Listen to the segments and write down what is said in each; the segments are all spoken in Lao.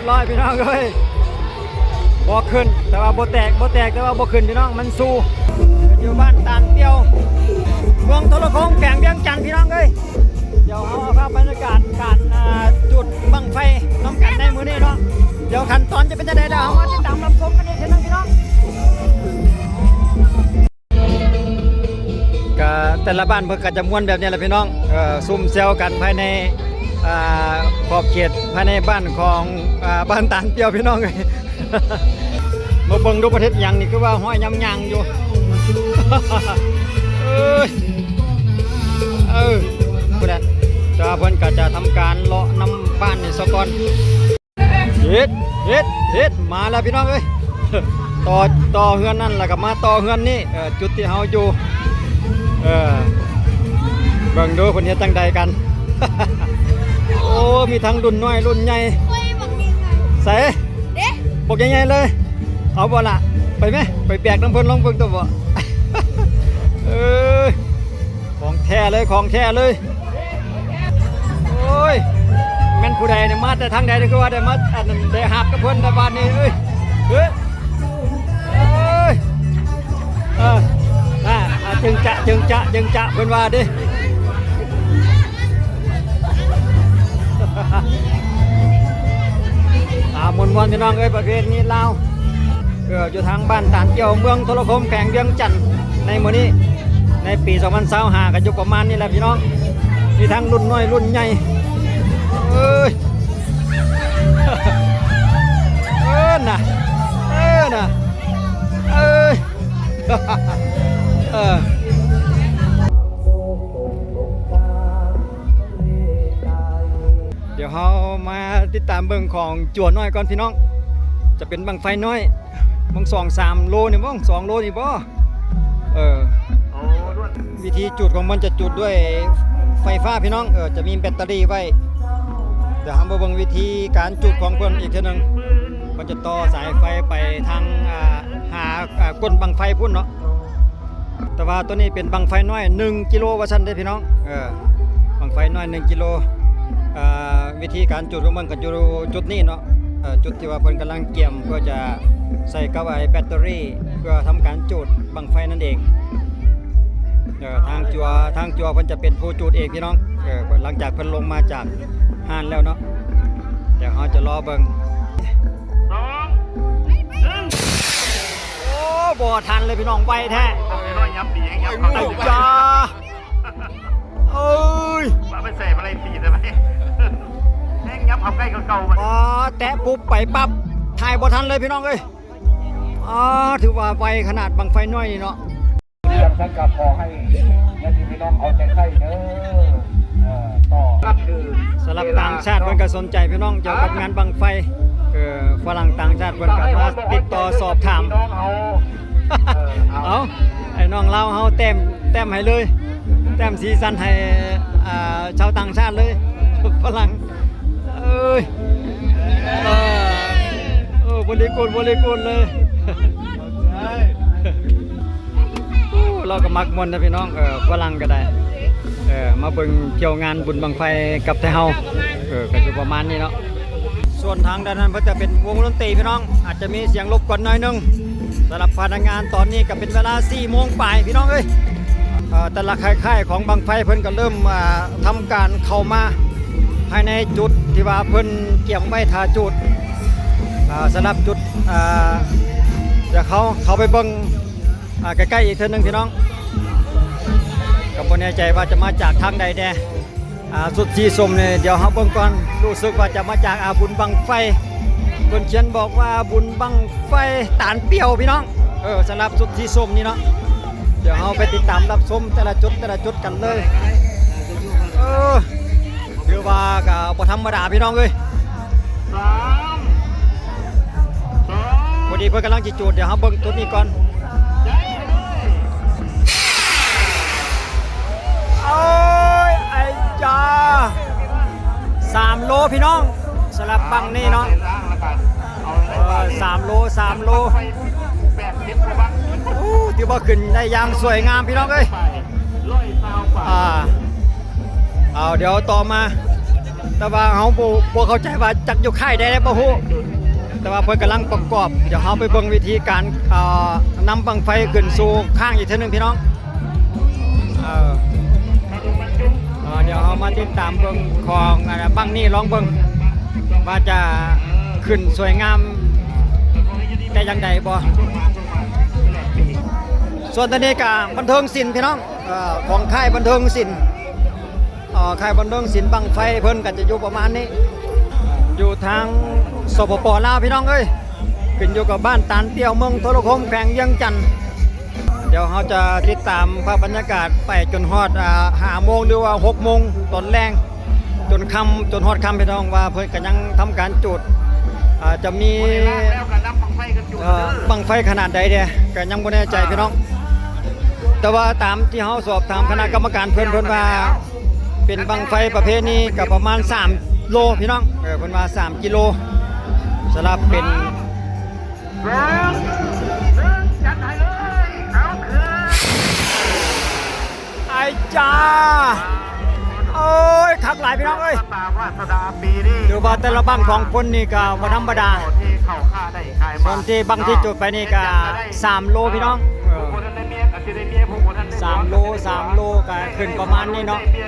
ລອຍພີ່ນ້ອງເອີຍ ບໍ່ຂຶ້ນ ແຕ່ວ່າບໍ່ແຕກ ບໍ່ແຕກ ແຕ່ວ່າບໍ່ຂຶ້ນພີ່ນ້ອງ ມັນສູ້. ຢູ່ບ້ານຕານປ່ຽວ ເມືອງໂທລະຄົງ ແຂວງວຽງຈັນພີ່ນ້ອງເອີຍ. ດຽວເຮົາເອົາພາບບັນຍາກາດການ ອ່າ ຈູດບັ້ງໄຟນຳກັນໃນມື້ນີ້ເນາະ. ດຽວຂັ້ນຕອນຈະເປັນຈັ່ງໃດ ດຽວເຮົາມາຕິດຕາມຮັບຊົມກັນອີກເທື່ອໜຶ່ງພີ່ນ້ອງ. ກະແຕ່ລະບ້ານເພິ່ນກະຈະມ່ວນແບບນີ້ແຫຼະພີ່ນ້ອງ ເອີ ຊຸມແຊວກັນພາຍໃນ ອ່າ ຂອບເຂດພາຍໃນບ້ານຂອງ ອ່າ ບ້ານຕານປ່ຽວພີ່ນ້ອງເອີຍ. ມາເບິ່ງດູປະເທດຫຍັງນີ້ ຄືວ່າຫ້ອຍຍຳຍ່າງຢູ່ ເອີຍ ເອີ ພຸ້ນແຫຼະ. ແຕ່ວ່າເພິ່ນກະຈະທຳການເລາະນຳບ້ານນີ້ສາກ່ອນ. ເຮັດ ເຮັດ ເຮັດ ມາແລ້ວພີ່ນ້ອງເອີຍ ຕໍ່ ຕໍ່ເຮືອນນັ້ນ ແລ້ວກໍມາຕໍ່ເຮືອນນີ້ ເອີ ຈຸດທີ່ເຮົາຢູ່ ເອີ ເບິ່ງດູເພິ່ນເຮັດຈັ່ງໃດກັນ. ໂອ້ ມີທັງລຸ້ນນ້ອຍລຸ້ນໃຫຍ່ ໃສ ເດ້ ບັກໃຫຍ່ໆເລີຍ ເອົາບໍ່ລະ ໄປແມ ໄປແບກນຳເພິ່ນລອງເບິ່ງຕົວະ. ເອີຍ ຂອງແທ້ເລີຍ ຂອງແທ້ເລີຍ. ໂອ້ຍ ແມ່ນຜູ້ໃດນີ້ ມາແຕ່ທາງໃດ ຄືວ່າໄດ້ມາ ອັນນັ້ນ ໄດ້ຮັບກັບເພິ່ນແຕ່ບາດນີ້ ເອີຍ ເອີຍ ເອີຍ ເອີ ອ່າ ອ່າ ຈຶ່ງຈະ ຈຶ່ງຈະ ຈຶ່ງຈະ ເພິ່ນວ່າເດ້. ອ່າ ມ່ວນໆ ພີ່ນ້ອງເອີຍ ປະເພນີລາວ ເອີ ຢູ່ທາງບ້ານຕານກ່ຽວ ເມືອງໂທລະຄົມ ແຂວງວຽງຈັນ ໃນມື້ນີ້ ໃນປີສອງພັນຊາວຫ້າ ກໍຢູ່ປະມານນີ້ແຫຼະພີ່ນ້ອງ. ມີທັງລຸ້ນນ້ອຍລຸ້ນໃຫຍ່ ເອີຍ ເອີນະ ເອີນະ ເອີຍ ເອີ. ດຽວເຮົາມາຕິດຕາມເບິ່ງຂອງຈົວນ້ອຍກ່ອນພີ່ນ້ອງ ຈະເປັນບັ້ງໄຟນ້ອຍ ມັນສອງສາມໂລນີ້ບໍ່ ສອງໂລນີ້ບໍ່ ເອີ ວິທີຈູດຂອງມັນຈະຈູດດ້ວຍໄຟຟ້າພີ່ນ້ອງ ເອີ ຈະມີແບັດເຕີຣີໄວ້. ດຽວເຮົາມາເບິ່ງວິທີການຈູດຂອງເພິ່ນອີກເທື່ອໜຶ່ງ ເພິ່ນຈະຕໍ່ສາຍໄຟໄປທາງ ອ່າ ຫາ ອ່າ ກົ້ນບັ້ງໄຟພຸ້ນເນາະ. ແຕ່ວ່າໂຕນີ້ເປັນບັ້ງໄຟນ້ອຍໜຶ່ງກິໂລວ່າຊັ້ນເດ້ພີ່ນ້ອງ ເອີ ບັ້ງໄຟນ້ອຍໜຶ່ງກິໂລ. ເອີ ວິທີການຈູດຂອງມັນກໍຢູ່ຈຸດນີ້ເນາະ ເອີ ຈຸດທີ່ວ່າເພິ່ນກຳລັງກຽມເພື່ອຈະໃສ່ກັບໄອ້ແບັດເຕີຣີ ເພື່ອທຳການຈູດບັ້ງໄຟນັ້ນເອງ. ເອີ ທາງຈົວ ທາງຈົວເພິ່ນຈະເປັນຜູ້ຈູດເອງພີ່ນ້ອງ ເອີ ຫຼັງຈາກເພິ່ນລົງມາຈາກຮ້ານແລ້ວເນາະ. ດຽວເຮົາຈະລໍເບິ່ງ ສອງ ໜຶ່ງ. ໂອ້ ບໍ່ທັນເລີຍພີ່ນ້ອງ ໄວແທ້. ເອົານ້ອຍໆ ຍັບດີ ຍັບເຂົ້າໃກ້ ຈ້າ ເອີຍ ວ່າໄປໃສ່ມາໄລ່ຕີໄດ້ໄໝ ແຮງຍັບເຂົ້າໃກ້ກວ່າເກົ່າບັດນີ້. ອໍ ແຕະປຸບໄປປັບ ຖ່າຍບໍ່ທັນເລີຍພີ່ນ້ອງເອີຍ. ອໍ ຖືວ່າໄວຂະໜາດບັ້ງໄຟນ້ອຍນີ້ເນາະ. ຈັ່ງຊັ້ນກໍຂໍໃຫ້ຍາດພີ່ນ້ອງເອົາໃຈໃສ່ເດີ ເອີ ຕໍ່ ສຳລັບຕ່າງຊາດເພິ່ນກໍສົນໃຈພີ່ນ້ອງ ກ່ຽວກັບງານບັ້ງໄຟ ເອີ ຝຣັ່ງຕ່າງຊາດເພິ່ນກໍມາຕິດຕໍ່ສອບຖາມ. ເອົາ ໄອ້ນ້ອງລາວເຮົາແຕ້ມ ແຕ້ມໃຫ້ເລີຍ ແຕ້ມສີສັນໃຫ້ ອ່າ ຊາວຕ່າງຊາດເລີຍ ຝຣັ່ງ. ເອີຍ ເອີ ເອີ ເວີຣີກູດ ເວີຣີກູດເລີຍ. ໂອ້ ລາວກໍມັກມ່ວນນະພີ່ນ້ອງ ເອີ ຝຣັ່ງກໍໄດ້ ເອີ ມາເບິ່ງທ່ຽວງານບຸນບັ້ງໄຟກັບໄທເຮົາ ເອີ ກໍຢູ່ປະມານນີ້ເນາະ. ສ່ວນທາງດ້ານນັ້ນເພິ່ນຈະເປັນວົງດົນຕີພີ່ນ້ອງ ອາດຈະມີສຽງລົບກວນໜ້ອຍໜຶ່ງ. ສຳລັບພະນັກງານຕອນນີ້ກໍເປັນເວລາສີ່ໂມງປາຍພີ່ນ້ອງເອີຍ. ເອີ ແຕ່ລະຄ້າຍໆຂອງບັ້ງໄຟເພິ່ນກໍເລີ່ມ ອ່າ ທຳການເຂົ້າມາພາຍໃນຈຸດທີ່ວ່າເພິ່ນກຽມໄວ້ຖ້າຈູດ ອ່າ ສຳລັບຈຸດ ອ່າ ດຽວເຮົາເຂົ້າໄປເບິ່ງ ອ່າ ໃກ້ໆອີກເທື່ອໜຶ່ງພີ່ນ້ອງ ກໍບໍ່ແນ່ໃຈວ່າຈະມາຈາກທາງໃດແດ່. ອ່າ ຊຸດສີສົ້ມນີ້ ດຽວເຮົາເບິ່ງກ່ອນ ຮູ້ສຶກວ່າຈະມາຈາກ ອ່າ ບຸນບັ້ງໄຟ ເພິ່ນຂຽນບອກວ່າບຸນບັ້ງໄຟຕານປ່ຽວພີ່ນ້ອງ. ເອີ ສຳລັບຊຸດສີສົ້ມນີ້ເນາະ ດຽວເຮົາໄປຕິດຕາມຮັບຊົມແຕ່ລະຈຸດ ແຕ່ລະຈຸດກັນເລີຍ. ເອີ ຖືວ່າກໍບໍ່ທຳມະດາພີ່ນ້ອງເອີຍ. ສາມ ສອງ ພໍດີເພິ່ນກຳລັງຊິຈູດ ດຽວເຮົາເບິ່ງຈຸດນີ້ກ່ອນ. ໂອ້ຍ ໄອ້ຈາ ສາມໂລພີ່ນ້ອງ ສຳລັບບັ້ງນີ້ເນາະ. ເອີ ສາມໂລ ສາມໂລ ໂອ້ ຖືວ່າຂຶ້ນໄດ້ຢ່າງສວຍງາມພີ່ນ້ອງເອີຍ. ອ່າ ເອົາ ດຽວຕໍ່ມາ ແຕ່ວ່າເຮົາບໍ່ ບໍ່ເຂົ້າໃຈວ່າຈັກຢູ່ຄ້າຍໃດບໍ່ຮູ້ ແຕ່ວ່າເພິ່ນກຳລັງປະກອບ. ດຽວເຮົາໄປເບິ່ງວິທີການ ເອີ ນຳບັ້ງໄຟຂຶ້ນສູ່ຄ້າງອີກເທື່ອໜຶ່ງພີ່ນ້ອງ. ເອີ ເອີ ດຽວເຮົາມາຕິດຕາມເບິ່ງຂອງ ອັນ ບັ້ງນີ້ ລອງເບິ່ງວ່າຈະຂຶ້ນສວຍງາມແຕ່ຢ່າງໃດບໍ່. ສ່ວນຕົວນີ້ກະບັນເທີງສິນພີ່ນ້ອງ ເອີ ຂອງຄ້າຍບັນເທີງສິນ. ເອີ ຄ້າຍບັນເທີງສິນ ບັ້ງໄຟເພິ່ນກໍຈະຢູ່ປະມານນີ້ ຢູ່ທາງ ສປປ ລາວ ພີ່ນ້ອງເອີຍ ຂຶ້ນຢູ່ກັບບ້ານຕານປຽວ ເມືອງໂທລະຄົມ ແຂວງວຽງຈັນ. ດຽວເຮົາຈະຕິດຕາມພາບບັນຍາກາດໄປຈົນຮອດ ອ່າ ຫ້າໂມງ ຫຼືວ່າຫົກໂມງຕອນແລງ ຈົນຄ່ຳ ຈົນຮອດຄ່ຳ ພີ່ນ້ອງ ວ່າເພິ່ນກໍຍັງທຳການຈູດ ອ່າ ຈະມີ ເອີ ບັ້ງໄຟຂະໜາດໃດແດ່ ກໍຍັງບໍ່ແນ່ໃຈພີ່ນ້ອງ. ແຕ່ວ່າຕາມທີ່ເຮົາສອບຖາມຄະນະກຳມະການເພິ່ນ ເພິ່ນວ່າເປັນບັ້ງໄຟປະເພດນີ້ກໍປະມານສາມໂລພີ່ນ້ອງ ເອີ ເພິ່ນວ່າສາມກິໂລ ສຳລັບເປັນ ໄອ້ຈ້າ ໂອ້ຍ ຄັກຫຼາຍພີ່ນ້ອງເອີຍ ຖືວ່າແຕ່ລະບັ້ງຂອງເພິ່ນນີ້ກໍບໍ່ທຳມະດາ. ສ່ວນທີ່ບັ້ງທີ່ຈູດໄປນີ້ກໍສາມໂລພີ່ນ້ອງ ເອີ ສາມໂລ ສາມໂລກໍຂຶ້ນປະມານນີ້ເນາະ ເອີ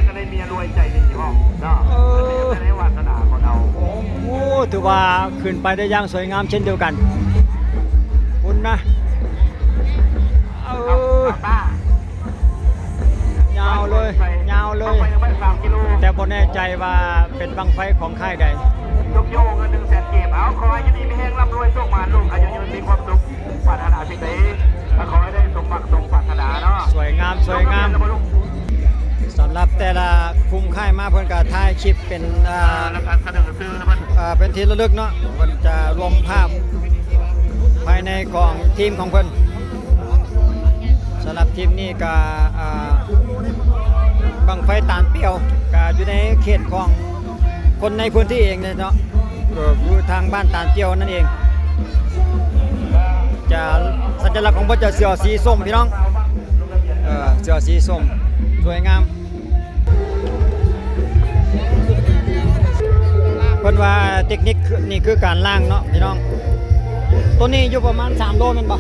ໂອ້ ຖືວ່າຂຶ້ນໄປໄດ້ຢ່າງສວຍງາມເຊັ່ນດຽວກັນ ພຸ້ນນະ ເອີ ຍາວເລີຍ ຍາວເລີຍ ແຕ່ບໍ່ແນ່ໃຈວ່າເປັນບັ້ງໄຟຂອງຄ້າຍໃດ. ຍົກໂຍກເງິນໜຶ່ງແສນກີບ ເອົາ ຂໍໃຫ້ຢູ່ດີມີແຮງ ລ່ຳລວຍ ໂຊກໝານ ລູກອາຍຸຍືນ ມີຄວາມສຸກ ປາດຖະໜາສິ່ງໃດ ກໍຂໍໃຫ້ໄດ້ສົມຫວັງສົມປາດຖະໜາເນາະ. ສວຍງາມ ສວຍງາມ ສຳລັບແຕ່ລະກຸ່ມຄ້າຍມາ ເພິ່ນກໍຖ່າຍຄລິບເປັນ ອ່າ ແລ້ວກໍສະເໜີຊື່ເພິ່ນ ອ່າ ເປັນທີ່ລະລຶກເນາະ ເພິ່ນຈະລວມພາບພາຍໃນຂອງທີມຂອງເພິ່ນ. ສຳລັບທີມນີ້ກໍ ອ່າ ບັ້ງໄຟຕານປຽວ ກໍຢູ່ໃນເຂດຂອງຄົນໃນພື້ນທີ່ເອງເນາະ ກໍຄືທາງບ້ານຕານປຽວນັ້ນເອງ. ຈະ ສັນຍະລັກຂອງເພິ່ນຈະເສື້ອສີສົ້ມພີ່ນ້ອງ ເອີ ເສື້ອສີສົ້ມ ສວຍງາມ. ເພິ່ນວ່າເຕັກນິກນີ້ຄືການລ້າງເນາະພີ່ນ້ອງ. ໂຕນີ້ຢູ່ປະມານສາມໂລແມ່ນບໍ່?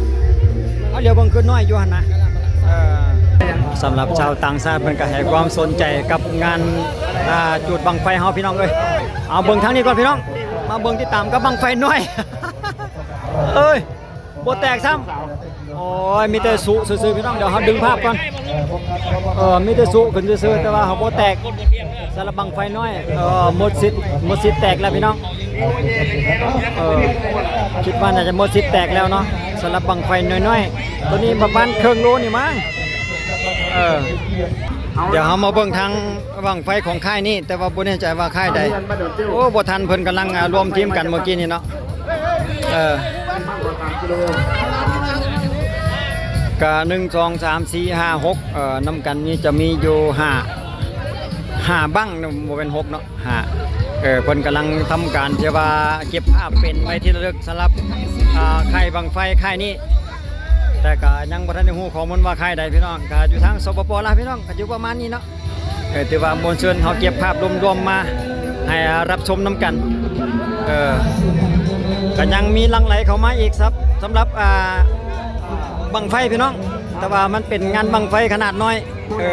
ເອົາ ຫຼຽວເບິ່ງຄືນ້ອຍຢູ່ຫັ້ນນະ. ເອີ ສຳລັບຊາວຕ່າງຊາດເພິ່ນກໍໃຫ້ຄວາມສົນໃຈກັບງານ ອ່າ ຈູດບັ້ງໄຟເຮົາພີ່ນ້ອງເອີຍ. ເອົາ ເບິ່ງທາງນີ້ກ່ອນພີ່ນ້ອງ ມາເບິ່ງຕິດຕາມກັບບັ້ງໄຟນ້ອຍ. ເອີຍ ບໍ່ແຕກຊ້ຳ. ໂອ້ຍ ມີແຕ່ຊຸຊື່ໆ ພີ່ນ້ອງ ດຽວເຮົາດຶງພາບກ່ອນ. ເອີ ມີແຕ່ຊຸຂຶ້ນຊື່ໆ ແຕ່ວ່າເຮົາບໍ່ແຕກ. ສຳລັບບັ້ງໄຟນ້ອຍ ເອີ ໝົດສິດ ໝົດສິດແຕກແລ້ວພີ່ນ້ອງ. ເອີ ຄິດວ່າໜ້າຈະໝົດສິດແຕກແລ້ວເນາະ ສຳລັບບັ້ງໄຟນ້ອຍໆ ໂຕນີ້ປະມານເຄິ່ງໂລນີ້ມັ້ງ. ເອີ ດຽວເຮົາມາເບິ່ງທາງບັ້ງໄຟຂອງຄ້າຍນີ້ ແຕ່ວ່າບໍ່ແນ່ໃຈວ່າຄ້າຍໃດ. ໂອ້ ບໍ່ທັນ ເພິ່ນກຳລັງ ອ່າ ລວມທີມກັນເມື່ອກີ້ນີ້ເນາະ. ເອີ ກະ ໜຶ່ງ ສອງ ສາມ ສີ່ ຫ້າ ຫົກ ເອີ ນຳກັນນີ້ຈະມີຢູ່ຫ້າ ຫ້າບັ້ງ ບໍ່ແມ່ນຫົກເນາະ ຫ້າ. ເອີ ເພິ່ນກຳລັງທຳການທີ່ວ່າເກັບພາບເປັນໄວ້ທີ່ລະລຶກສຳລັບ ອ່າ ຄ້າຍບັ້ງໄຟຄ້າຍນີ້ ແຕ່ກະຍັງບໍ່ທັນໄດ້ຮູ້ຂໍ້ມູນວ່າຄ້າຍໃດພີ່ນ້ອງ. ກະຢູ່ທາງ ສປປ ລາວ ພີ່ນ້ອງ ກະຢູ່ປະມານນີ້ເນາະ. ເອີ ຖືວ່າມວນຊົນເຮົາເກັບພາບລວມໆມາໃຫ້ຮັບຊົມນຳກັນ. ເອີ ກະຍັງມີຫຼັ່ງໄຫຼເຂົ້າມາອີກ ສຳ ສຳລັບ ອ່າ ບັ້ງໄຟພີ່ນ້ອງ ແຕ່ວ່າມັນເປັນງານບັ້ງໄຟຂະໜາດນ້ອຍ. ເອີ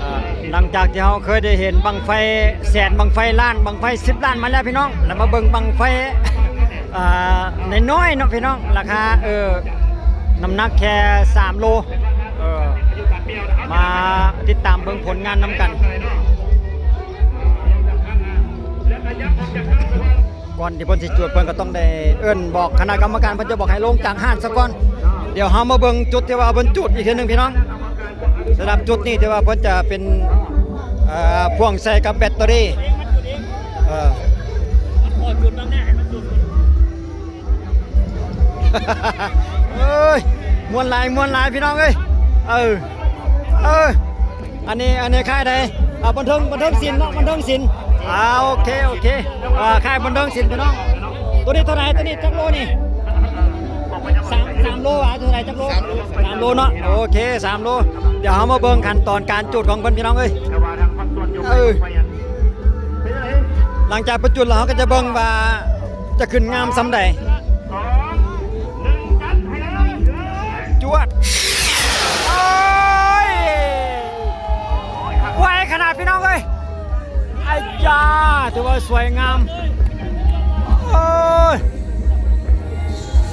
ອ່າ ຫຼັງຈາກທີ່ເຮົາເຄີຍໄດ້ເຫັນບັ້ງໄຟແສນ ບັ້ງໄຟລ້ານ ບັ້ງໄຟສິບລ້ານມາແລ້ວພີ່ນ້ອງ ແລ້ວມາເບິ່ງບັ້ງໄຟ ອ່າ ນ້ອຍໆເນາະພີ່ນ້ອງ ລາຄາ ເອີ ນ້ຳໜັກແຄ່ສາມໂລ. ເອີ ມາຕິດຕາມເບິ່ງຜົນງານນຳກັນ. ກ່ອນທີ່ເພິ່ນຊິຈູດ ເພິ່ນກໍຕ້ອງໄດ້ເອີ້ນບອກຄະນະກຳມະການ ເພິ່ນຈະບອກໃຫ້ລົງຈາກຮ້ານສາກ່ອນ. ດຽວເຮົາມາເບິ່ງຈຸດທີ່ວ່າເພິ່ນຈູດອີກເທື່ອໜຶ່ງພີ່ນ້ອງ. ສຳລັບຈຸດນີ້ຖືວ່າເພິ່ນຈະເປັນ ເອີ ພ່ວງໃສ່ກັບແບັດເຕີຣີ ເອີ. ເອີຍ ມ່ວນຫຼາຍ ມ່ວນຫຼາຍພີ່ນ້ອງເອີຍ. ເອີ ເອີ ອັນນີ້ ອັນນີ້ຄ້າຍໃດ? ອ່າ ບັນເທີງ ບັນເທີງສິນເນາະ ບັນເທີງສິນ. ອ່າ ໂອເຄ ໂອເຄ ອ່າ ຄ້າຍບັນເທີງສິນພີ່ນ້ອງ. ໂຕນີ້ເທົ່າໃດ? ໂຕນີ້ຈັກໂລນີ້? ສາມ ສາມໂລຫວາ? ເທົ່າໃດ ຈັກໂລ? ສາມໂລ ສາມໂລເນາະ. ໂອເຄ ສາມໂລ. ດຽວເຮົາມາເບິ່ງຂັ້ນຕອນການຈູດຂອງເພິ່ນ ພີ່ນ້ອງເອີຍ. ເອີ ຫຼັງຈາກເພິ່ນຈູດແລ້ວ ເຮົາກໍຈະເບິ່ງວ່າຈະຂຶ້ນງາມສ່ຳໃດ. ຈວດ. ໂອ້ຍ ໄວຂະໜາດ ພີ່ນ້ອງເອີຍ. ໄອ້ຢາ ຖືວ່າສວຍງາມ. ໂອ້ຍ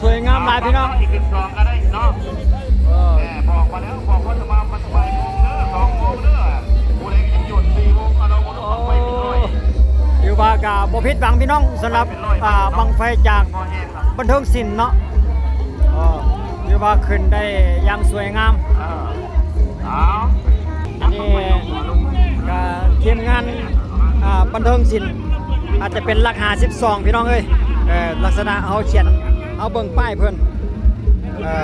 ສວຍງາມຫຼາຍ ພີ່ນ້ອງ. ເອີ ໂອ້ ຖືວ່າກະບໍ່ຜິດຫວັງ ພີ່ນ້ອງ ສຳລັບ ອ່າ ບັ້ງໄຟຈາກບັນເທີງສິນເນາະ. ເອີ ຖືວ່າຂຶ້ນໄດ້ຢ່າງສວຍງາມ. ອັນນີ້ກະທີມງານ ອ່າ ບັນເທີງສິນ ອາດຈະເປັນຫຼັກຫ້າສິບສອງ ພີ່ນ້ອງເອີຍ. ເອີ ລັກສະນະເຮົາຂຽນ ເຮົາເບິ່ງປ້າຍເພິ່ນ. ເອີ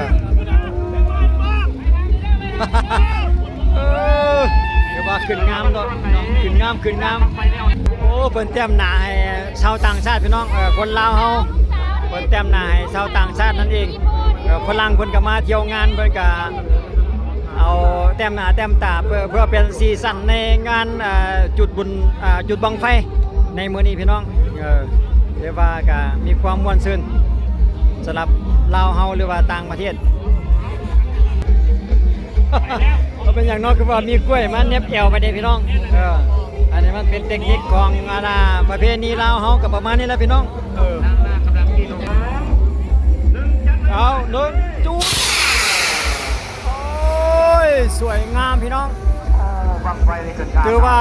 ເອີ ຖືວ່າຂຶ້ນງາມເນາະ ຂຶ້ນງາມ ຂຶ້ນງາມ. ໂອ້ ເພິ່ນແຕ້ມໜ້າໃຫ້ຊາວຕ່າງຊາດ ພີ່ນ້ອງ. ເອີ ຄົນລາວເຮົາ ເພິ່ນແຕ້ມໜ້າໃຫ້ຊາວຕ່າງຊາດນັ້ນເອງ. ເອີ ຝຣັ່ງເພິ່ນກໍມາທ່ຽວງານ ເພິ່ນກໍ ເອົາແຕ້ມໜ້າແຕ້ມຕາ ເພື່ອ ເພື່ອເປັນສີສັນໃນງານ ເອີ ຈູດບຸນ ເອີ ຈູດບັ້ງໄຟໃນມື້ນີ້ ພີ່ນ້ອງ. ເອີ ເລີຍວ່າກະມີຄວາມມ່ວນຊື່ນສຳລັບລາວເຮົາ ຫຼືວ່າຕ່າງປະເທດ. ບໍ່ເປັນຫຍັງເນາະ ຄືວ່າມີກ້ວຍມາເໜັບແອວໄປເດ້ ພີ່ນ້ອງ. ເອີ ອັນນີ້ມັນເປັນເຕັກນິກຂອງ ອັນນ່າ ປະເພນີລາວເຮົາ ກໍປະມານນີ້ແຫຼະ ພີ່ນ້ອງ. ເອີ ເອົາ ໜຶ່ງ ຈູດ. ໂອ້ຍ ສວຍງາມ ພີ່ນ້ອງ. ຖືວ່າ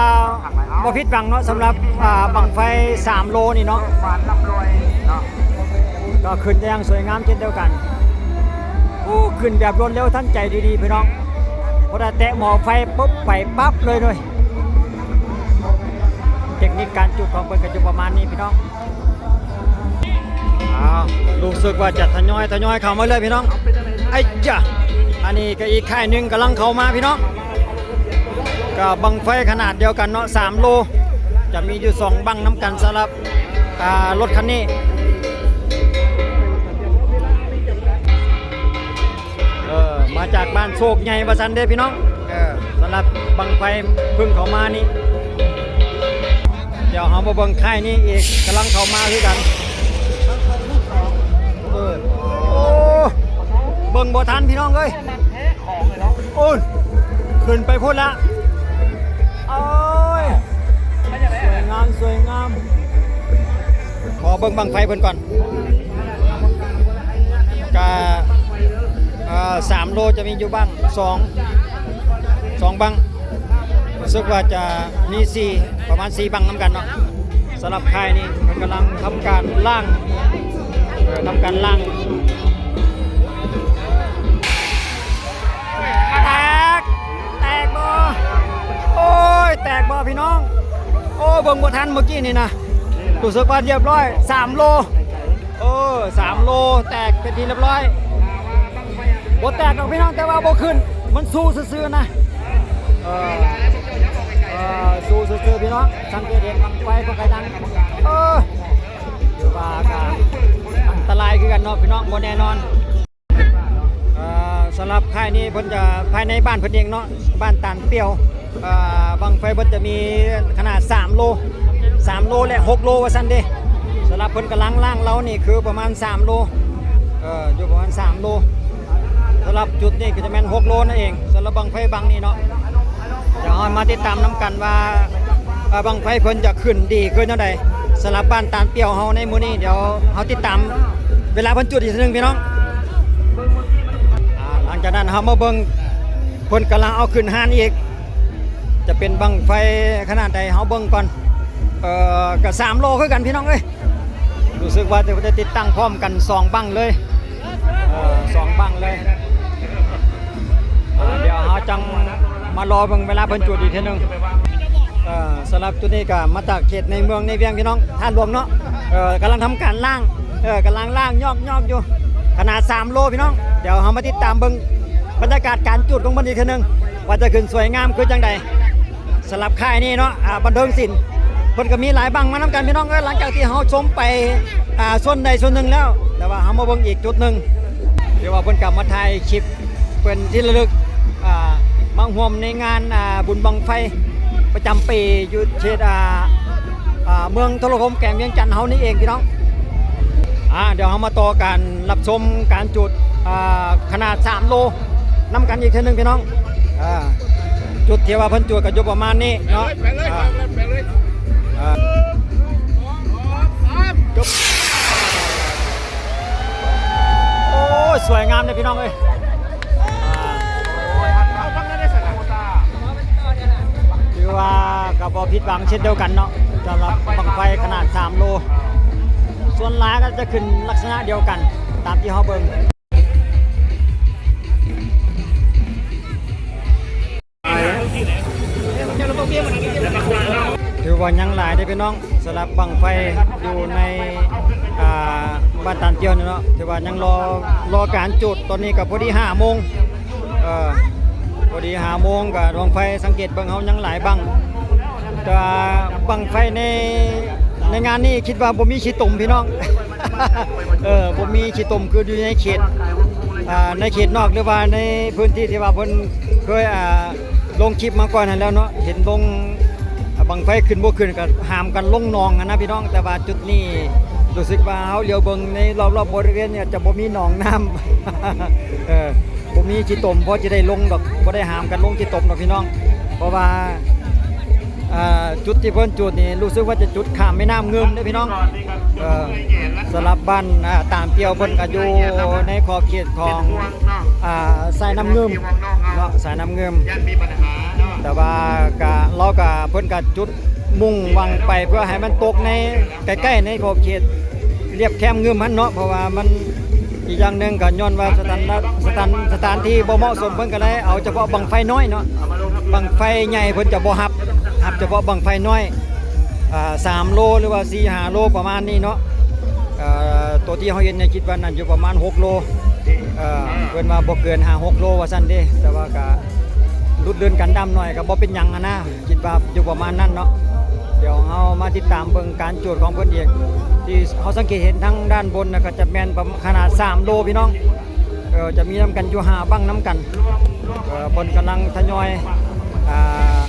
ບໍ່ຜິດຫວັງເນາະ ສຳລັບ ອ່າ ບັ້ງໄຟສາມໂລນີ້ເນາະ ກໍຂຶ້ນຢ່າງສວຍງາມເຊັ່ນດຽວກັນ. ໂອ້ ຂຶ້ນແບບລວດເລັວທັນໃຈດີໆ ພີ່ນ້ອງ. ພໍໄດ້ແຕະໝໍ້ໄຟປຸບ ໄປປັບເລີຍເລີຍ. ເຕັກນິກການຈູດຂອງເພິ່ນກໍຢູ່ປະມານນີ້ ພີ່ນ້ອງ. ອ້າວ ຮູ້ສຶກວ່າຈະທະຍອຍ ທະຍອຍເຂົ້າມາເລື້ອຍ ພີ່ນ້ອງ. ໄອ້ຢາ ອັນນີ້ກໍອີກຄ້າຍໜຶ່ງກຳລັງເຂົ້າມາ ພີ່ນ້ອງ. ກໍບັ້ງໄຟຂະໜາດດຽວກັນເນາະ ສາມໂລ ຈະມີຢູ່ສອງບັ້ງນຳກັນສຳລັບ ອ່າ ລົດຄັນນີ້. ເອີ ມາຈາກບ້ານໂຊກໃຫຍ່ວ່າຊັ້ນເດ້ພີ່ນ້ອງ. ເອີ ສຳລັບບັ້ງໄຟເພິ່ງເຂົ້າມານີ້ ດຽວເຮົາມາເບິ່ງຄ້າຍນີ້ອີກ ກຳລັງເຂົ້າມາຄືກັນ. ເອີ ໂອ້ ເບິ່ງບໍ່ທັນພີ່ນ້ອງເອີຍ. ໂອ້ຍ ຂຶ້ນໄປພຸ້ນລະ. ໂອ້ຍ ສວຍງາມ ສວຍງາມ. ຂໍເບິ່ງບັ້ງໄຟເພິ່ນກ່ອນ. ກະ ເອີ ສາມໂລຈະມີຢູ່ບັ້ງ ສອງ ສອງບັ້ງ ຮູ້ສຶກວ່າຈະມີສີ່ ປະມານສີ່ບັ້ງນຳກັນເນາະ. ສຳລັບຄ້າຍນີ້ເພິ່ນກຳລັງທຳການລ້າງ ເອີ ທຳການລ້າງ. ແຕກ ແຕກບໍ່? ໂອ້ຍ ແຕກບໍ່ພີ່ນ້ອງ? ໂອ້ ເບິ່ງບໍ່ທັນເມື່ອກີ້ນີ້ນະ. ຮູ້ສຶກວ່າຮຽບຮ້ອຍ ສາມໂລ. ເອີ ສາມໂລແຕກເປັນທີ່ຮຽບຮ້ອຍ. ບໍ່ແຕກດອກພີ່ນ້ອງ ແຕ່ວ່າບໍ່ຂຶ້ນ ມັນຊູຊື່ໆນະ. ເອີ ເອີ ຊູຊື່ໆ ພີ່ນ້ອງ ສັງເກດເຫັນບັ້ງໄຟເພິ່ນກະຍັງ ເອີ ຖືວ່າກະອັນຕະລາຍຄືກັນເນາະພີ່ນ້ອງ ບໍ່ແນ່ນອນ. ເອີ ສຳລັບຄ້າຍນີ້ເພິ່ນຈະ ພາຍໃນບ້ານເພິ່ນເອງເນາະ ບ້ານຕານປ່ຽວ. ເອີ ບັ້ງໄຟເພິ່ນຈະມີຂະໜາດສາມໂລ ສາມໂລ ແລະ ຫົກໂລວ່າຊັ້ນເດ້. ສຳລັບເພິ່ນກຳລັງລ້າງເລົານີ້ຄືປະມານສາມໂລ ເອີ ຢູ່ປະມານສາມໂລ. ສຳລັບຈຸດນີ້ກໍຈະແມ່ນຫົກໂລນັ້ນເອງ ສຳລັບບັ້ງໄຟບັ້ງນີ້ເນາະ. ດຽວເຮົາມາຕິດຕາມນຳກັນວ່າ ເອີ ບັ້ງໄຟເພິ່ນຈະຂຶ້ນດີຂຶ້ນແນວໃດ ສຳລັບບ້ານຕານປ່ຽວເຮົາໃນມື້ນີ້. ດຽວເຮົາຕິດຕາມເວລາເພິ່ນຈຸດອີກເທື່ອໜຶ່ງພີ່ນ້ອງ. ອ່າ ຫຼັງຈາກນັ້ນເຮົາມາເບິ່ງ ເພິ່ນກຳລັງເອົາຂຶ້ນຮ້ານອີກ ຈະເປັນບັ້ງໄຟຂະໜາດໃດ ເຮົາເບິ່ງກ່ອນ. ເອີ ກະສາມໂລຄືກັນພີ່ນ້ອງເອີຍ. ຮູ້ສຶກວ່າຈະໄດ້ຕິດຕັ້ງພ້ອມກັນສອງບັ້ງເລີຍ ເອີ ສອງບັ້ງເລີຍ. ເອີ ດຽວເຮົາຈັ່ງມາລໍເບິ່ງເວລາເພິ່ນຈູດອີກເທື່ອໜຶ່ງ. ເອີ ສຳລັບຈຸດນີ້ກະມາຈາກເຂດໃນເມືອງໃນວຽງພີ່ນ້ອງ ທາດຫຼວງເນາະ. ເອີ ກຳລັງທຳການລ້າງ ເອີ ກຳລັງລ້າງຍອກໆຢູ່ ຂະໜາດສາມໂລພີ່ນ້ອງ. ດຽວເຮົາມາຕິດຕາມເບິ່ງບັນຍາກາດການຈູດຂອງເພິ່ນອີກເທື່ອໜຶ່ງ ວ່າຈະຂຶ້ນສວຍງາມຄືຈັ່ງໃດ. ສຳລັບຄ້າຍນີ້ເນາະ ອ່າ ບັນເທີງສິນ ເພິ່ນກໍມີຫຼາຍບັ້ງມານຳກັນພີ່ນ້ອງເອີຍ. ຫຼັງຈາກທີ່ເຮົາຊົມໄປ ອ່າ ສ່ວນໃດສ່ວນໜຶ່ງແລ້ວ ແຕ່ວ່າເຮົາມາເບິ່ງອີກຈຸດໜຶ່ງ ທີ່ວ່າເພິ່ນກໍມາຖ່າຍຄລິບເປັນທີ່ລະລຶກ ອ່າ ມາຮ່ວມໃນງານ ອ່າ ບຸນບັ້ງໄຟປະຈຳປີຢູ່ເຂດ ອ່າ ອ່າ ເມືອງໂທລະພົມ ແຂວງວຽງຈັນເຮົານີ້ເອງພີ່ນ້ອງ. ອ່າ ດຽວເຮົາມາຕໍ່ການຮັບຊົມການຈູດ ອ່າ ຂະໜາດສາມໂລນຳກັນອີກເທື່ອໜຶ່ງພີ່ນ້ອງ. ອ່າ ຈຸດທີ່ວ່າເພິ່ນຈູດກໍຢູ່ປະມານນີ້ເນາະ. ໄປເລີຍ ອ່າ ໄປເລີຍ ອ່າ ຈົບ. ໂອ້ຍ ສວຍງາມເດ້ພີ່ນ້ອງເອີຍ. ອ່າ ຖືວ່າກໍບໍ່ຜິດຫວັງເຊັ່ນດຽວກັນເນາະ ສຳລັບບັ້ງໄຟຂະໜາດສາມໂລ. ສ່ວນຫຼາຍກໍຈະຂຶ້ນລັກສະນະດຽວກັນຕາມທີ່ເຮົາເບິ່ງ. ຖືວ່າຍັງຫຼາຍເດ້ພີ່ນ້ອງ ສຳລັບບັ້ງໄຟຢູ່ໃນ ອ່າ ບ້ານຕານກ່ຽວນີ້ເນາະ. ຖືວ່າຍັງລໍ ລໍການຈູດ ຕອນນີ້ກໍພໍດີຫ້າໂມງ ເອີ ພໍດີຫ້າໂມງ ກໍບັ້ງໄຟ ສັງເກດເບິ່ງ ເຮົາຍັງຫຼາຍບັ້ງ ແຕ່ວ່າບັ້ງໄຟໃນ ໃນງານນີ້ຄິດວ່າບໍ່ມີຂີ້ຕົມພີ່ນ້ອງ. ເອີ ບໍ່ມີຂີ້ຕົມ ຄືຢູ່ໃນເຂດ ອ່າ ໃນເຂດນອກ ຫຼືວ່າໃນພື້ນທີ່ທີ່ວ່າເພິ່ນເຄີຍ ອ່າ ລົງຄລິບມາກ່ອນຫັ້ນແລ້ວເນາະ ເຫັນລົງ ອ່າ ບັ້ງໄຟຂຶ້ນບໍ່ຂຶ້ນກໍຫາມກັນລົງໜອງຫັ້ນນະພີ່ນ້ອງ. ແຕ່ວ່າຈຸດນີ້ຮູ້ສຶກວ່າເຮົາຫຼຽວເບິ່ງໃນລອບໆບໍລິເວນນີ້ຈະບໍ່ມີໜອງນ້ຳ ເອີ ບໍ່ມີຂີ້ຕົມພໍຈະໄດ້ລົງດອກ ບໍ່ໄດ້ຫາມກັນລົງຂີ້ຕົມດອກພີ່ນ້ອງ ເພາະວ່າ ອ່າ ຈຸດທີ່ເພິ່ນຈູດນີ້ ຮູ້ສຶກວ່າຈະຈຸດຂ້າມແມ່ນ້ຳງື່ມເດ້ພີ່ນ້ອງ. ເອີ ສຳລັບບ້ານ ອ່າ ຕານກ່ຽວ ເພິ່ນກໍຢູ່ໃນຂອບເຂດຂອງ ອ່າ ສາຍນ້ຳງື່ມເນາະ ສາຍນ້ຳງື່ມ. ແຕ່ວ່າກະ ລາວກະ ເພິ່ນກະຈຸດມຸ່ງຫວັງໄປເພື່ອໃຫ້ມັນຕົກໃນ ໃກ້ໆໃນຂອບເຂດລຽບແຄມງື່ມຫັ້ນເນາະ ເພາະວ່າມັນ ອີກຢ່າງໜຶ່ງກໍຍ້ອນວ່າສະຖານ ສະຖານ ສະຖານທີ່ບໍ່ເໝາະສົມ ເພິ່ນກໍໄດ້ເອົາສະເພາະບັ້ງໄຟນ້ອຍເນາະ ບັ້ງໄຟໃຫຍ່ເພິ່ນຈະບໍ່ຮັບ ຮັບສະເພາະບັ້ງໄຟນ້ອຍ ອ່າ ສາມໂລ ຫຼືວ່າສີ່ຫ້າໂລປະມານນີ້ເນາະ. ເອີ ໂຕທີ່ເຮົາເຫັນນີ້ ຄິດວ່າໜ້າຢູ່ປະມານຫົກໂລ ເອີ ເພິ່ນວ່າບໍ່ເກີນຫ້າຫົກໂລວ່າຊັ້ນເດ້ ແຕ່ວ່າກໍຫຼຸດເລື່ອນກັນດຳໜ້ອຍ ກໍບໍ່ເປັນຫຍັງຫັ້ນນະ. ຄິດວ່າຢູ່ປະມານນັ້ນເນາະ. ດຽວເຮົາມາຕິດຕາມເບິ່ງການຈູດຂອງເພິ່ນອີກ ທີ່ເຮົາສັງເກດເຫັນທາງດ້ານບົນນະ ກໍຈະແມ່ນປະມານຂະໜາດສາມໂລພີ່ນ້ອງ. ເອີ ຈະມີນຳກັນຢູ່ຫ້າບັ້ງນຳກັນ. ເອີ ເພິ່ນກຳລັງທະຍອຍ ອ່າ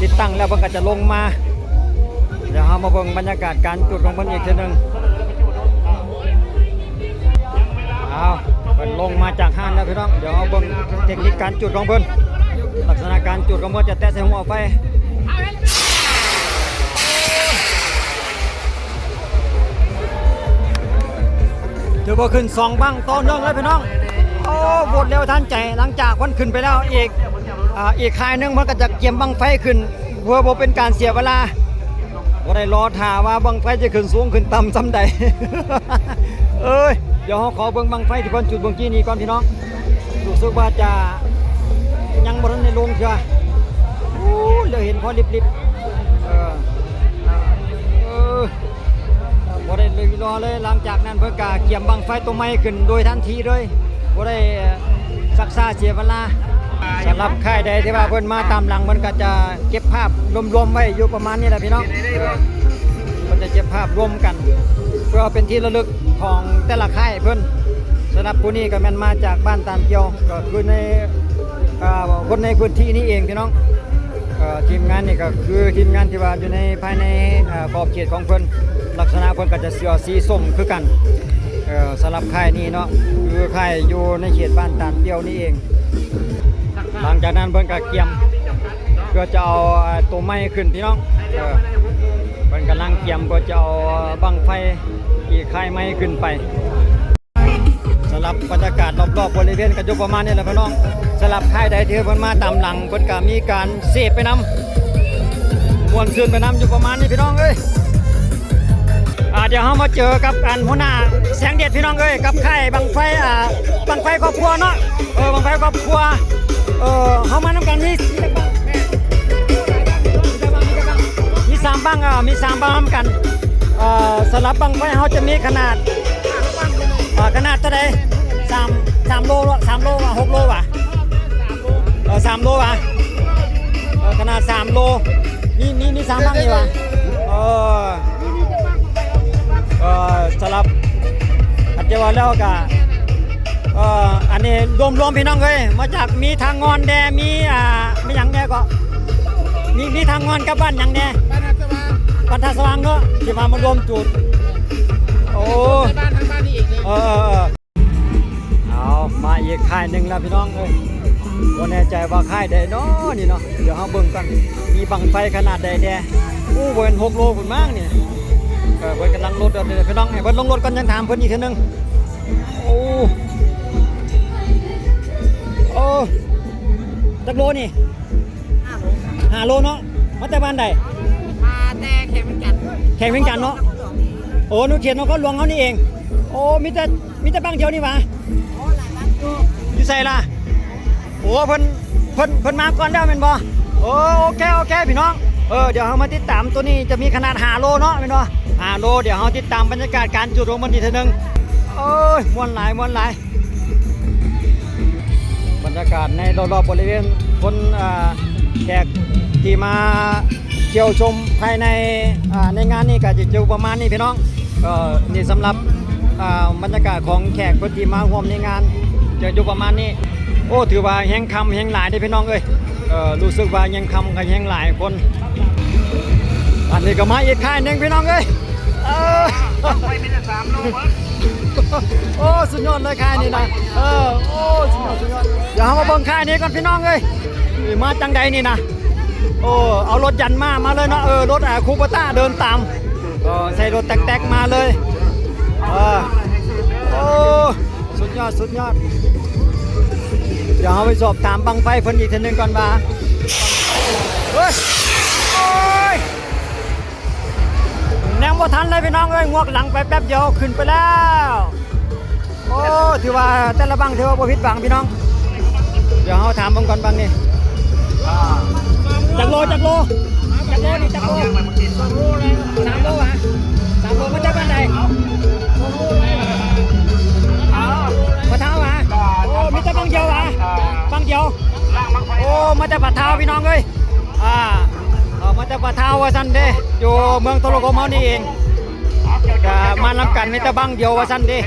ຕິດຕັ້ງແລ້ວ ເພິ່ນກໍຈະລົງມາ. ດຽວເຮົາມາເບິ່ງບັນຍາກາດການຈູດຂອງເພິ່ນອີກເທື່ອໜຶ່ງ. ອ້າວ ເພິ່ນລົງມາຈາກຮ້ານແລ້ວພີ່ນ້ອງ. ດຽວເຮົາເບິ່ງເຕັກນິກການຈູດຂອງເພິ່ນ. ລັກສະນະການຈູດຂອງເພິ່ນຈະແຕະໃສ່ຫົວໄຟ. ຖືວ່າຂຶ້ນສອງບັ້ງຕໍ່ເນື່ອງເລີຍພີ່ນ້ອງ. ໂອ້ ໂຫວດເລັວທັນໃຈ. ຫຼັງຈາກເພິ່ນຂຶ້ນໄປແລ້ວ ອີກ ອ່າ ອີກຄ້າຍໜຶ່ງເພິ່ນກໍຈະກຽມບັ້ງໄຟຂຶ້ນ ເພື່ອບໍ່ເປັນການເສຍເວລາ. ບໍ່ໄດ້ລໍຖ້າວ່າບັ້ງໄຟຈະຂຶ້ນສູງຂຶ້ນຕ່ຳສ່ຳໃດ. ເອີຍ ດຽວເຮົາຂໍເບິ່ງບັ້ງໄຟທີ່ເພິ່ນຈຸດເມື່ອກີ້ນີ້ກ່ອນພີ່ນ້ອງ. ຮູ້ສຶກວ່າຈະຍັງບໍ່ທັນໄດ້ລົງເທື່ອ. ໂອ້ ເຫຼືອເຫັນພໍລິບໆ. ເອີ ເອີ ບໍ່ໄດ້ເລີຍລໍເລີຍ. ຫຼັງຈາກນັ້ນເພິ່ນກະກຽມບັ້ງໄຟໂຕໃໝ່ຂຶ້ນໂດຍທັນທີເລີຍ. ບໍ່ໄດ້ຊັກຊ້າເສຍເວລາ. ສຳລັບຄ້າຍໃດທີ່ວ່າເພິ່ນມາຕາມຫຼັງ ເພິ່ນກໍຈະເກັບພາບລວມໆໄວ້ຢູ່ປະມານນີ້ແຫຼະພີ່ນ້ອງ. ເອີ ເພິ່ນຈະເກັບພາບລວມກັນ ເພື່ອເປັນທີ່ລະລຶກຂອງແຕ່ລະຄ້າຍເພິ່ນ. ສຳລັບຜູ້ນີ້ກໍແມ່ນມາຈາກບ້ານຕານກ່ຽວ ກໍຄືໃນ ອ່າ ຄົນໃນພື້ນທີ່ນີ້ເອງພີ່ນ້ອງ. ເອີ ທີມງານນີ້ກໍຄືທີມງານທີ່ວ່າຢູ່ໃນ ພາຍໃນ ເອີ ຂອບເຂດຂອງເພິ່ນ. ລັກສະນະເພິ່ນກໍຈະເສື້ອສີສົ້ມຄືກັນ. ເອີ ສຳລັບຄ້າຍນີ້ເນາະ ຄືຄ້າຍຢູ່ໃນເຂດບ້ານຕານກ່ຽວນີ້ເອງ. ຫຼັງຈາກນັ້ນເພິ່ນກໍກຽມເພື່ອຈະເອົາ ອ່າ ໂຕໃໝ່ຂຶ້ນພີ່ນ້ອງ. ເອີ ເພິ່ນກຳລັງກຽມເພື່ອຈະເອົາບັ້ງໄຟອີກຄ້າຍໃໝ່ຂຶ້ນໄປ. ສຳລັບບັນຍາກາດລອບໆບໍລິເວນກໍຢູ່ປະມານນີ້ແຫຼະພີ່ນ້ອງ. ສຳລັບຄ້າຍໃດທີ່ເພິ່ນມາຕາມຫຼັງ ເພິ່ນກໍມີການເສບໄປນຳ ມ່ວນຊື່ນໄປນຳ ຢູ່ປະມານນີ້ພີ່ນ້ອງເອີຍ. ອ່າ ດຽວເຮົາມາເຈີກັບອັນຫົວໜ້າແສງເດດພີ່ນ້ອງເອີຍ ກັບຄ້າຍບັ້ງໄຟ ອ່າ ບັ້ງໄຟຄອບຄົວເນາະ. ເອີ ບັ້ງໄຟຄອບຄົວ ເອີ ເຮົາມານຳກັນມີ ມີສາມບັ້ງ ເອີ ມີສາມບັ້ງນຳກັນ. ເອີ ສຳລັບບັ້ງໄຟເຮົາຈະມີຂະໜາດ ເອີ ຂະໜາດເທົ່າໃດ? ສາມ ສາມໂລ ສາມໂລຫວາ ຫົກໂລຫວາ? ເອີ ສາມໂລຫວາ? ເອີ ຂະໜາດສາມໂລ. ມີ ມີ ມີສາມບັ້ງນີ້ຫວາ? ເອີ ເອີ ສຳລັບ ຄັນຈະວ່າແລ້ວກະ ເອີ ອັນນີ້ລວມໆ ພີ່ນ້ອງເອີຍ ມາຈາກມີທາງງອນແດ່ ມີ ອ່າ ມີຫຍັງແດ່ກໍ ມີ ມີທາງງອນກັບບ້ານຫຍັງແດ່? ບ້ານທ່າສະຫວ່າງ ບ້ານທ່າສະຫວ່າງເນາະ ທີ່ວ່າມາລວມຈຸດ. ໂອ້ ໃນບ້ານທາງບ້ານນີ້ອີກເລີຍ. ເອີໆໆ ເອົາ ມາອີກຄ້າຍໜຶ່ງແລ້ວພີ່ນ້ອງເອີຍ ບໍ່ແນ່ໃຈວ່າຄ້າຍໃດເນາະນີ້ເນາະ ດຽວເຮົາເບິ່ງກ່ອນ ມີບັ້ງໄຟຂະໜາດໃດແດ່. ໂອ້ ບໍ່ແມ່ນຫົກໂລພຸ້ນມັ້ງນີ້. ເອີ ເພິ່ນກຳລັງລົດເດີພີ່ນ້ອງ ໃຫ້ເພິ່ນລົງລົດກ່ອນ ຍັງຖາມເພິ່ນອີກເທື່ອໜຶ່ງ. ໂອ້ ໂອ້ ຈັກໂລນີ້? ຫ້າໂລ ຫ້າໂລເນາະ. ມາແຕ່ບ້ານໃດ? ມາແຕ່ແຂວງວຽງຈັນ. ແຂວງວຽງຈັນເນາະ. ໂອ້ ນະຄອນຫຼວງນີ້. ໂອ້ ນະເຂດນະຄອນຫຼວງເຮົານີ້ເອງ. ໂອ້ ມີແຕ່ ມີແຕ່ບັ້ງດຽວນີ້ຫວາ? ໂອ້ ຫຼາຍບັ້ງຢູ່. ຢູ່ໃສລະ? ໂອ້ ເພິ່ນ ເພິ່ນ ເພິ່ນມາກ່ອນແລ້ວແມ່ນບໍ່? ໂອ້ ໂອເຄ ໂອເຄ ພີ່ນ້ອງ. ເອີ ດຽວເຮົາມາຕິດຕາມ ໂຕນີ້ຈະມີຂະໜາດຫ້າໂລເນາະ ແມ່ນບໍ່? ຫ້າໂລ. ດຽວເຮົາຕິດຕາມບັນຍາກາດການຈູດຂອງມັນອີກເທື່ອໜຶ່ງ. ໂອ້ຍ ມ່ວນຫຼາຍ ມ່ວນຫຼາຍ. ບັນຍາກາດໃນລອບໆ ບໍລິເວນ ຄົນ ອ່າ ແຂກທີ່ມາທ່ຽວຊົມພາຍໃນ ອ່າ ໃນງານນີ້ກໍຈະຢູ່ປະມານນີ້ພີ່ນ້ອງ. ເອີ ນີ້ສຳລັບ ອ່າ ບັນຍາກາດຂອງແຂກເພິ່ນທີ່ມາຮ່ວມໃນງານ ຈະຢູ່ປະມານນີ້. ໂອ້ ຖືວ່າແຮງຄ່ຳແຮງຫຼາຍເດ້ພີ່ນ້ອງເອີຍ. ເອີ ຮູ້ສຶກວ່າແຮງຄ່ຳກໍແຮງຫຼາຍຄົນ. ອັນນີ້ກໍມາອີກຄ້າຍໜຶ່ງພີ່ນ້ອງເອີຍ. ເອີ ໄຟມີແຕ່ສາມໂລເບິດ. ໂອ້ ສຸດຍອດເລີຍຄ້າຍນີ້ນະ. ເອີ ໂອ້ ສຸດຍອດ ສຸດຍອດ. ດຽວເຮົາມາເບິ່ງຄ້າຍນີ້ກ່ອນພີ່ນ້ອງເອີຍ ມາຈັ່ງໃດນີ້ນະ. ໂອ້ ເອົາລົດຢັນມາ ມາເລີຍເນາະ. ເອີ ລົດ ອ່າ ຄູໂບຕ້າເດີນຕາມ ເອີ ໃສ່ລົດແຕັກໆ ມາເລີຍ. ເອີ ໂອ້ ສຸດຍອດ ສຸດຍອດ. ດຽວເຮົາໄປສອບຖາມບັ້ງໄຟເພິ່ນອີກເທື່ອໜຶ່ງກ່ອນວ່າ ເອີຍ ໂອ້ຍ ຍັງບໍ່ທັນເລີຍພີ່ນ້ອງເອີຍ ງວກຫຼັງໄປແປັບດຽວຂຶ້ນໄປແລ້ວ. ໂອ້ ຖືວ່າແຕ່ລະບັ້ງຖືວ່າບໍ່ຜິດຫວັງພີ່ນ້ອງ. ດຽວເຮົາຖາມເບິ່ງກ່ອນບັ້ງນີ້ ຈັກໂລ ຈັກໂລ ຈັກໂລນີ້ ຈັກໂລ? ສາມໂລຫວາ? ສາມໂລ. ມາຈາກບ້ານໃດ? ປະທາວຫວາ? ໂອ້ ມີແຕ່ບັ້ງດຽວຫວາ? ບັ້ງດຽວ. ໂອ້ ມາແຕ່ປະທາວພີ່ນ້ອງເອີຍ. ອ່າ ເອົາມາແຕ່ປະທາວວ່າຊັ້ນເດ້ ຢູ່ເມືອງໂທລະຄົມເຮົານີ້ເອງ ກະມານຳກັນມີແຕ່ບັ້ງດຽວວ່າຊັ້ນເດ້. ດ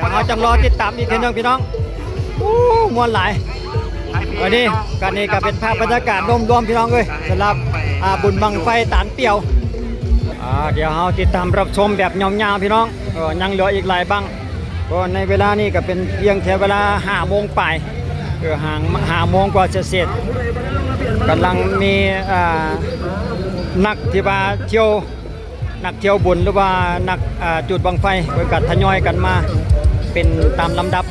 ຽວເຮົາຈັ່ງລໍຕິດຕາມອີກເທື່ອໜຶ່ງພີ່ນ້ອງ. ໂອ້ ມ່ວນຫຼາຍ. ອັນນີ້ກະ ນີ້ກະເປັນພາບບັນຍາກາດລວມໆ ພີ່ນ້ອງເອີຍ ສຳລັບ ອ່າ ບຸນບັ້ງໄຟຕານປ່ຽວ. ອ່າ ດຽວເຮົາຕິດຕາມຮັບຊົມແບບຍາວໆ ພີ່ນ້ອງ. ເອີ ຍັງເຫຼືອອີກຫຼາຍບັ້ງ. ເພາະໃນເວລານີ້ກໍເປັນພຽງແຕ່ເວລາຫ້າໂມງປາຍ ເອີ ຫ້າ ຫ້າໂມງກວ່າເສດໆ ກຳລັງມີ ອ່າ ນັກທີ່ວ່າທ່ຽວ ນັກທ່ຽວບຸນ ຫຼືວ່ານັກ ອ່າ ຈູດບັ້ງໄຟ ເພິ່ນກໍທະຍອຍກັນມາເປັນຕາມລຳດັບ.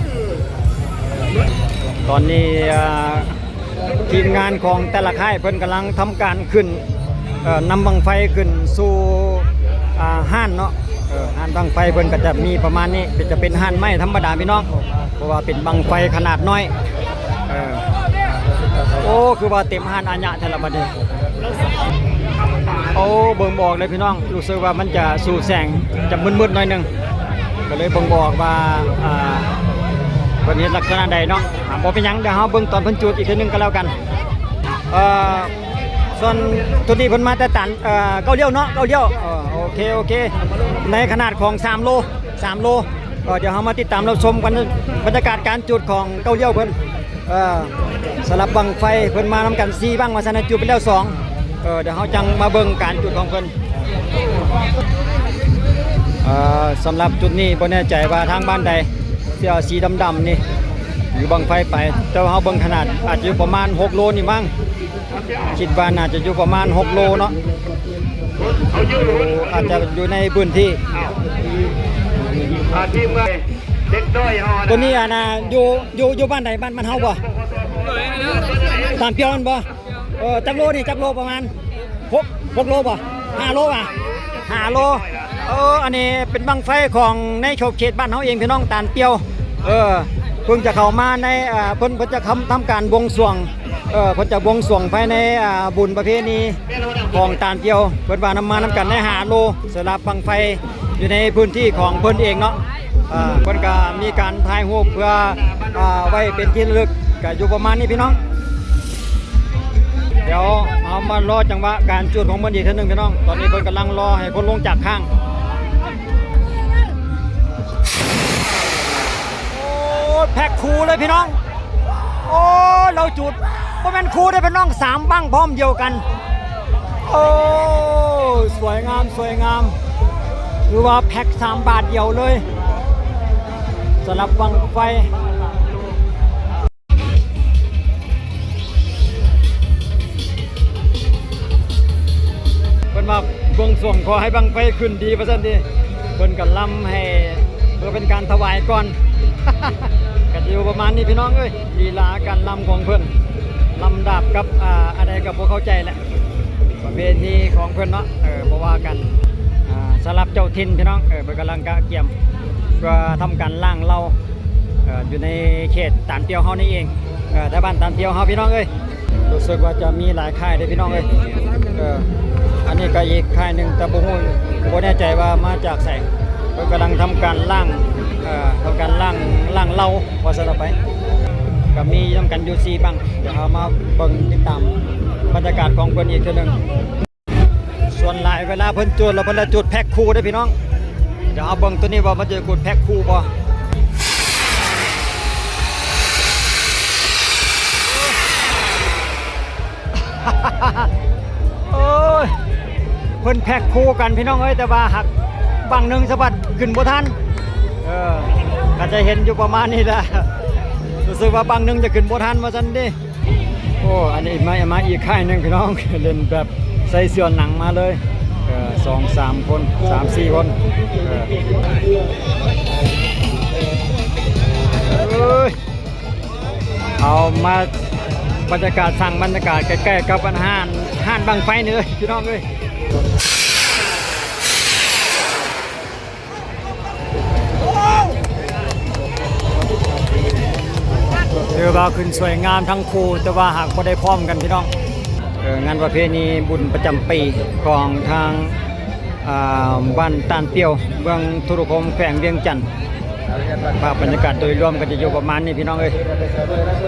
ຕອນນີ້ ອ່າ ທີມງານຂອງແຕ່ລະຄ້າຍເພິ່ນກຳລັງທຳການຂຶ້ນ ເອີ ນຳບັ້ງໄຟຂຶ້ນສູ່ ອ່າ ຮ້ານເນາະ. ເອີ ຮ້ານບັ້ງໄຟເພິ່ນກໍຈະມີປະມານນີ້ ເປັນ ຈະເປັນຮ້ານໄມ້ທຳມະດາພີ່ນ້ອງ ເພາະວ່າເປັນບັ້ງໄຟຂະໜາດນ້ອຍ. ເອີ ໂອ້ ຄືວ່າເຕັມຮ້ານອາຍະແທ້ລະບັດນີ້. ໂອ້ ເບິ່ງບໍ່ອອກເລີຍພີ່ນ້ອງ ຮູ້ສຶກວ່າມັນຈະສູແສງ ຈະມືດໆ ໜ້ອຍໜຶ່ງ ກໍເລີຍເບິ່ງບໍ່ອອກວ່າ ອ່າ ເພິ່ນເຮັດລັກສະນະໃດເນາະ. ອ່າ ບໍ່ເປັນຫຍັງ ດຽວເຮົາເບິ່ງຕອນເພິ່ນຈູດອີກເທື່ອໜຶ່ງກໍແລ້ວກັນ. ເອີ ສ່ວນໂຕນີ້ເພິ່ນມາແຕ່ຕານ ເອີ ເກົ້າລ້ຽວເນາະ ເກົ້າລ້ຽວ. ເອີ ໂອເຄ ໂອເຄ ໃນຂະໜາດຂອງສາມໂລ ສາມໂລ. ເອີ ດຽວເຮົາມາຕິດຕາມຮັບຊົມກັນ ບັນຍາກາດການຈູດຂອງເກົ້າລ້ຽວເພິ່ນ. ເອີ ສຳລັບບັ້ງໄຟເພິ່ນມານຳກັນສີ່ບັ້ງວ່າຊັ້ນນະ ຈູດໄປແລ້ວສອງ. ເອີ ດຽວເຮົາຈັ່ງມາເບິ່ງການຈູດຂອງເພິ່ນ. ເອີ ສຳລັບຈຸດນີ້ບໍ່ແນ່ໃຈວ່າທາງບ້ານໃດ ເສື້ອສີດຳໆ ນີ້ ຢູ່ບັ້ງໄຟໄປ ແຕ່ວ່າເຮົາເບິ່ງຂະໜາດອາດຈະຢູ່ປະມານຫົກໂລນີ້ມັ້ງ. ຄິດວ່າໜ້າຈະຢູ່ປະມານຫົກໂລເນາະ ອາດຈະຢູ່ໃນພື້ນທີ່. ອ່າ ທີມງານເດັກນ້ອຍເຮົາ ຕົວນີ້ ອັນນ່າ ຢູ່ ຢູ່ ຢູ່ບ້ານໃດ? ບ້ານ ບ້ານເຮົາບໍ່? ຕານປ່ຽວແມ່ນບໍ່? ເອີ ຈັກໂລນີ້? ຈັກໂລ? ປະມານຫົກ ຫົກໂລບໍ່? ຫ້າໂລຫວາ? ຫ້າໂລ. ເອີ ອັນນີ້ເປັນບັ້ງໄຟຂອງໃນຂອບເຂດບ້ານເຮົາເອງ ພີ່ນ້ອງ ຕານປ່ຽວ. ເອີ ເພິ່ງຈະເຂົ້າມາໃນ ເອີ ເພິ່ນ ເພິ່ນຈະທຳ ທຳການບວງສວງ ເອີ ເພິ່ນຈະບວງສວງພາຍໃນ ອ່າ ບຸນປະເພນີຂອງຕານປ່ຽວ ເພິ່ນວ່ານຳມານຳກັນໄດ້ຫ້າໂລ ສຳລັບບັ້ງໄຟຢູ່ໃນພື້ນທີ່ຂອງເພິ່ນເອງເນາະ. ເອີ ເພິ່ນກະມີການຖ່າຍຮູບເພື່ອ ອ່າ ໄວ້ເປັນທີ່ລະລຶກ ກະຢູ່ປະມານນີ້ພີ່ນ້ອງ. ດຽວເຮົາມາລໍຈັງຫວະການຈູດຂອງເພິ່ນອີກເທື່ອໜຶ່ງພີ່ນ້ອງ. ຕອນນີ້ເພິ່ນກຳລັງລໍໃຫ້ຄົນລົງຈາກຫ້າງ. ໂອ້ ແພັກຄູ່ເລີຍພີ່ນ້ອງ. ໂອ້ ລາວຈູດ ບໍ່ແມ່ນຄູ່ເດ້ພີ່ນ້ອງ ສາມບັ້ງພ້ອມດຽວກັນ. ໂອ້ ສວຍງາມ ສວຍງາມ ຖືວ່າແພັກສາມບາດດຽວເລີຍ ສຳລັບບັ້ງໄຟ. ເພິ່ນວ່າບວງສວງຂໍໃຫ້ບັ້ງໄຟຂຶ້ນດີວ່າຊັ້ນຕິ ເພິ່ນກໍລຳໃຫ້ ເພື່ອເປັນການຖວາຍກ່ອນ ກໍຊິຢູ່ປະມານນີ້ພີ່ນ້ອງເອີຍ. ລີລາການລຳຂອງເພິ່ນ ລຳດາບກັບ ອາ ອັນໃດກໍບໍ່ເຂົ້າໃຈແຫຼະ ປະເພນີຂອງເພິ່ນເນາະ ເອີ ບໍ່ວ່າກັນ. ອາ ສຳລັບເຈົ້າຖິ່ນພີ່ນ້ອງ ເອີ ເພິ່ນກຳລັງກະກຽມ ເພື່ອທຳການລ້າງເຫຼົ່າ ເອີ ຢູ່ໃນເຂດຕານປຽວເຮົານີ້ເອງ ເອີ ແຖວບ້ານຕານປຽວເຮົາພີ່ນ້ອງເອີຍ. ຮູ້ສຶກວ່າຈະມີຫຼາຍຄ້າຍເດ້ພີ່ນ້ອງເອີຍ. ເອີ ອັນນີ້ກໍອີກຄ້າຍໜຶ່ງ ແຕ່ບໍ່ຮູ້ ບໍ່ແນ່ໃຈວ່າມາຈາກໃສ. ເພິ່ນກຳລັງທຳການລ້າງ ເອີ ທຳການລ້າງ ລ້າງເຫຼົ້າວ່າຊັ້ນເອົາໄປ ກໍມີນຳກັນຢູ່ສີ່ບັ້ງ. ດຽວເຮົາມາເບິ່ງຕິດຕາມບັນຍາກາດຂອງເພິ່ນອີກເທື່ອໜຶ່ງ. ສ່ວນຫຼາຍເວລາເພິ່ນຈູດແລ້ວ ເພິ່ນລະຈູດແພັກຄູ່ເດ້ພີ່ນ້ອງ. ດຽວເຮົາເບິ່ງໂຕນີ້ວ່າມັນຈະຈູດແພັກຄູ່ບໍ່. ໂອ້ຍ ເພິ່ນແພັກຄູ່ກັນພີ່ນ້ອງເອີຍ ແຕ່ວ່າຫາກບັ້ງໜຶ່ງສະບັດຂຶ້ນບໍ່ທັນ. ເອີ ກໍຈະເຫັນຢູ່ປະມານນີ້ແຫຼະ ຮູ້ສຶກວ່າບັ້ງໜຶ່ງຈະຂຶ້ນບໍ່ທັນວ່າຊັ້ນເດ້. ໂອ້ ອັນນີ້ມາ ມາອີກຄ້າຍໜຶ່ງພີ່ນ້ອງ ເຫຼັ້ນແບບໃສ່ເສື້ອໜັງມາເລີຍ ເອີ ສອງສາມຄົນ ສາມສີ່ຄົນ ເອີ ເອີຍ ເອົາມາບັນຍາກາດ ສ້າງບັນຍາກາດໃກ້ໆກັບອັນຮ້ານ ຮ້ານບັ້ງໄຟນີ້ເລີຍພີ່ນ້ອງເອີຍ. ຖືວ່າຂຶ້ນສວຍງາມທັງຄູ່ ແຕ່ວ່າຫາກບໍ່ໄດ້ພ້ອມກັນພີ່ນ້ອງ. ເອີ ງານປະເພນີບຸນປະຈຳປີຂອງທາງ ອ່າ ບ້ານຕານປ່ຽວ ເມືອງທຸລະຄົມ ແຂວງວຽງຈັນ. ພາບບັນຍາກາດໂດຍລວມກໍຈະຢູ່ປະມານນີ້ພີ່ນ້ອງເອີຍ.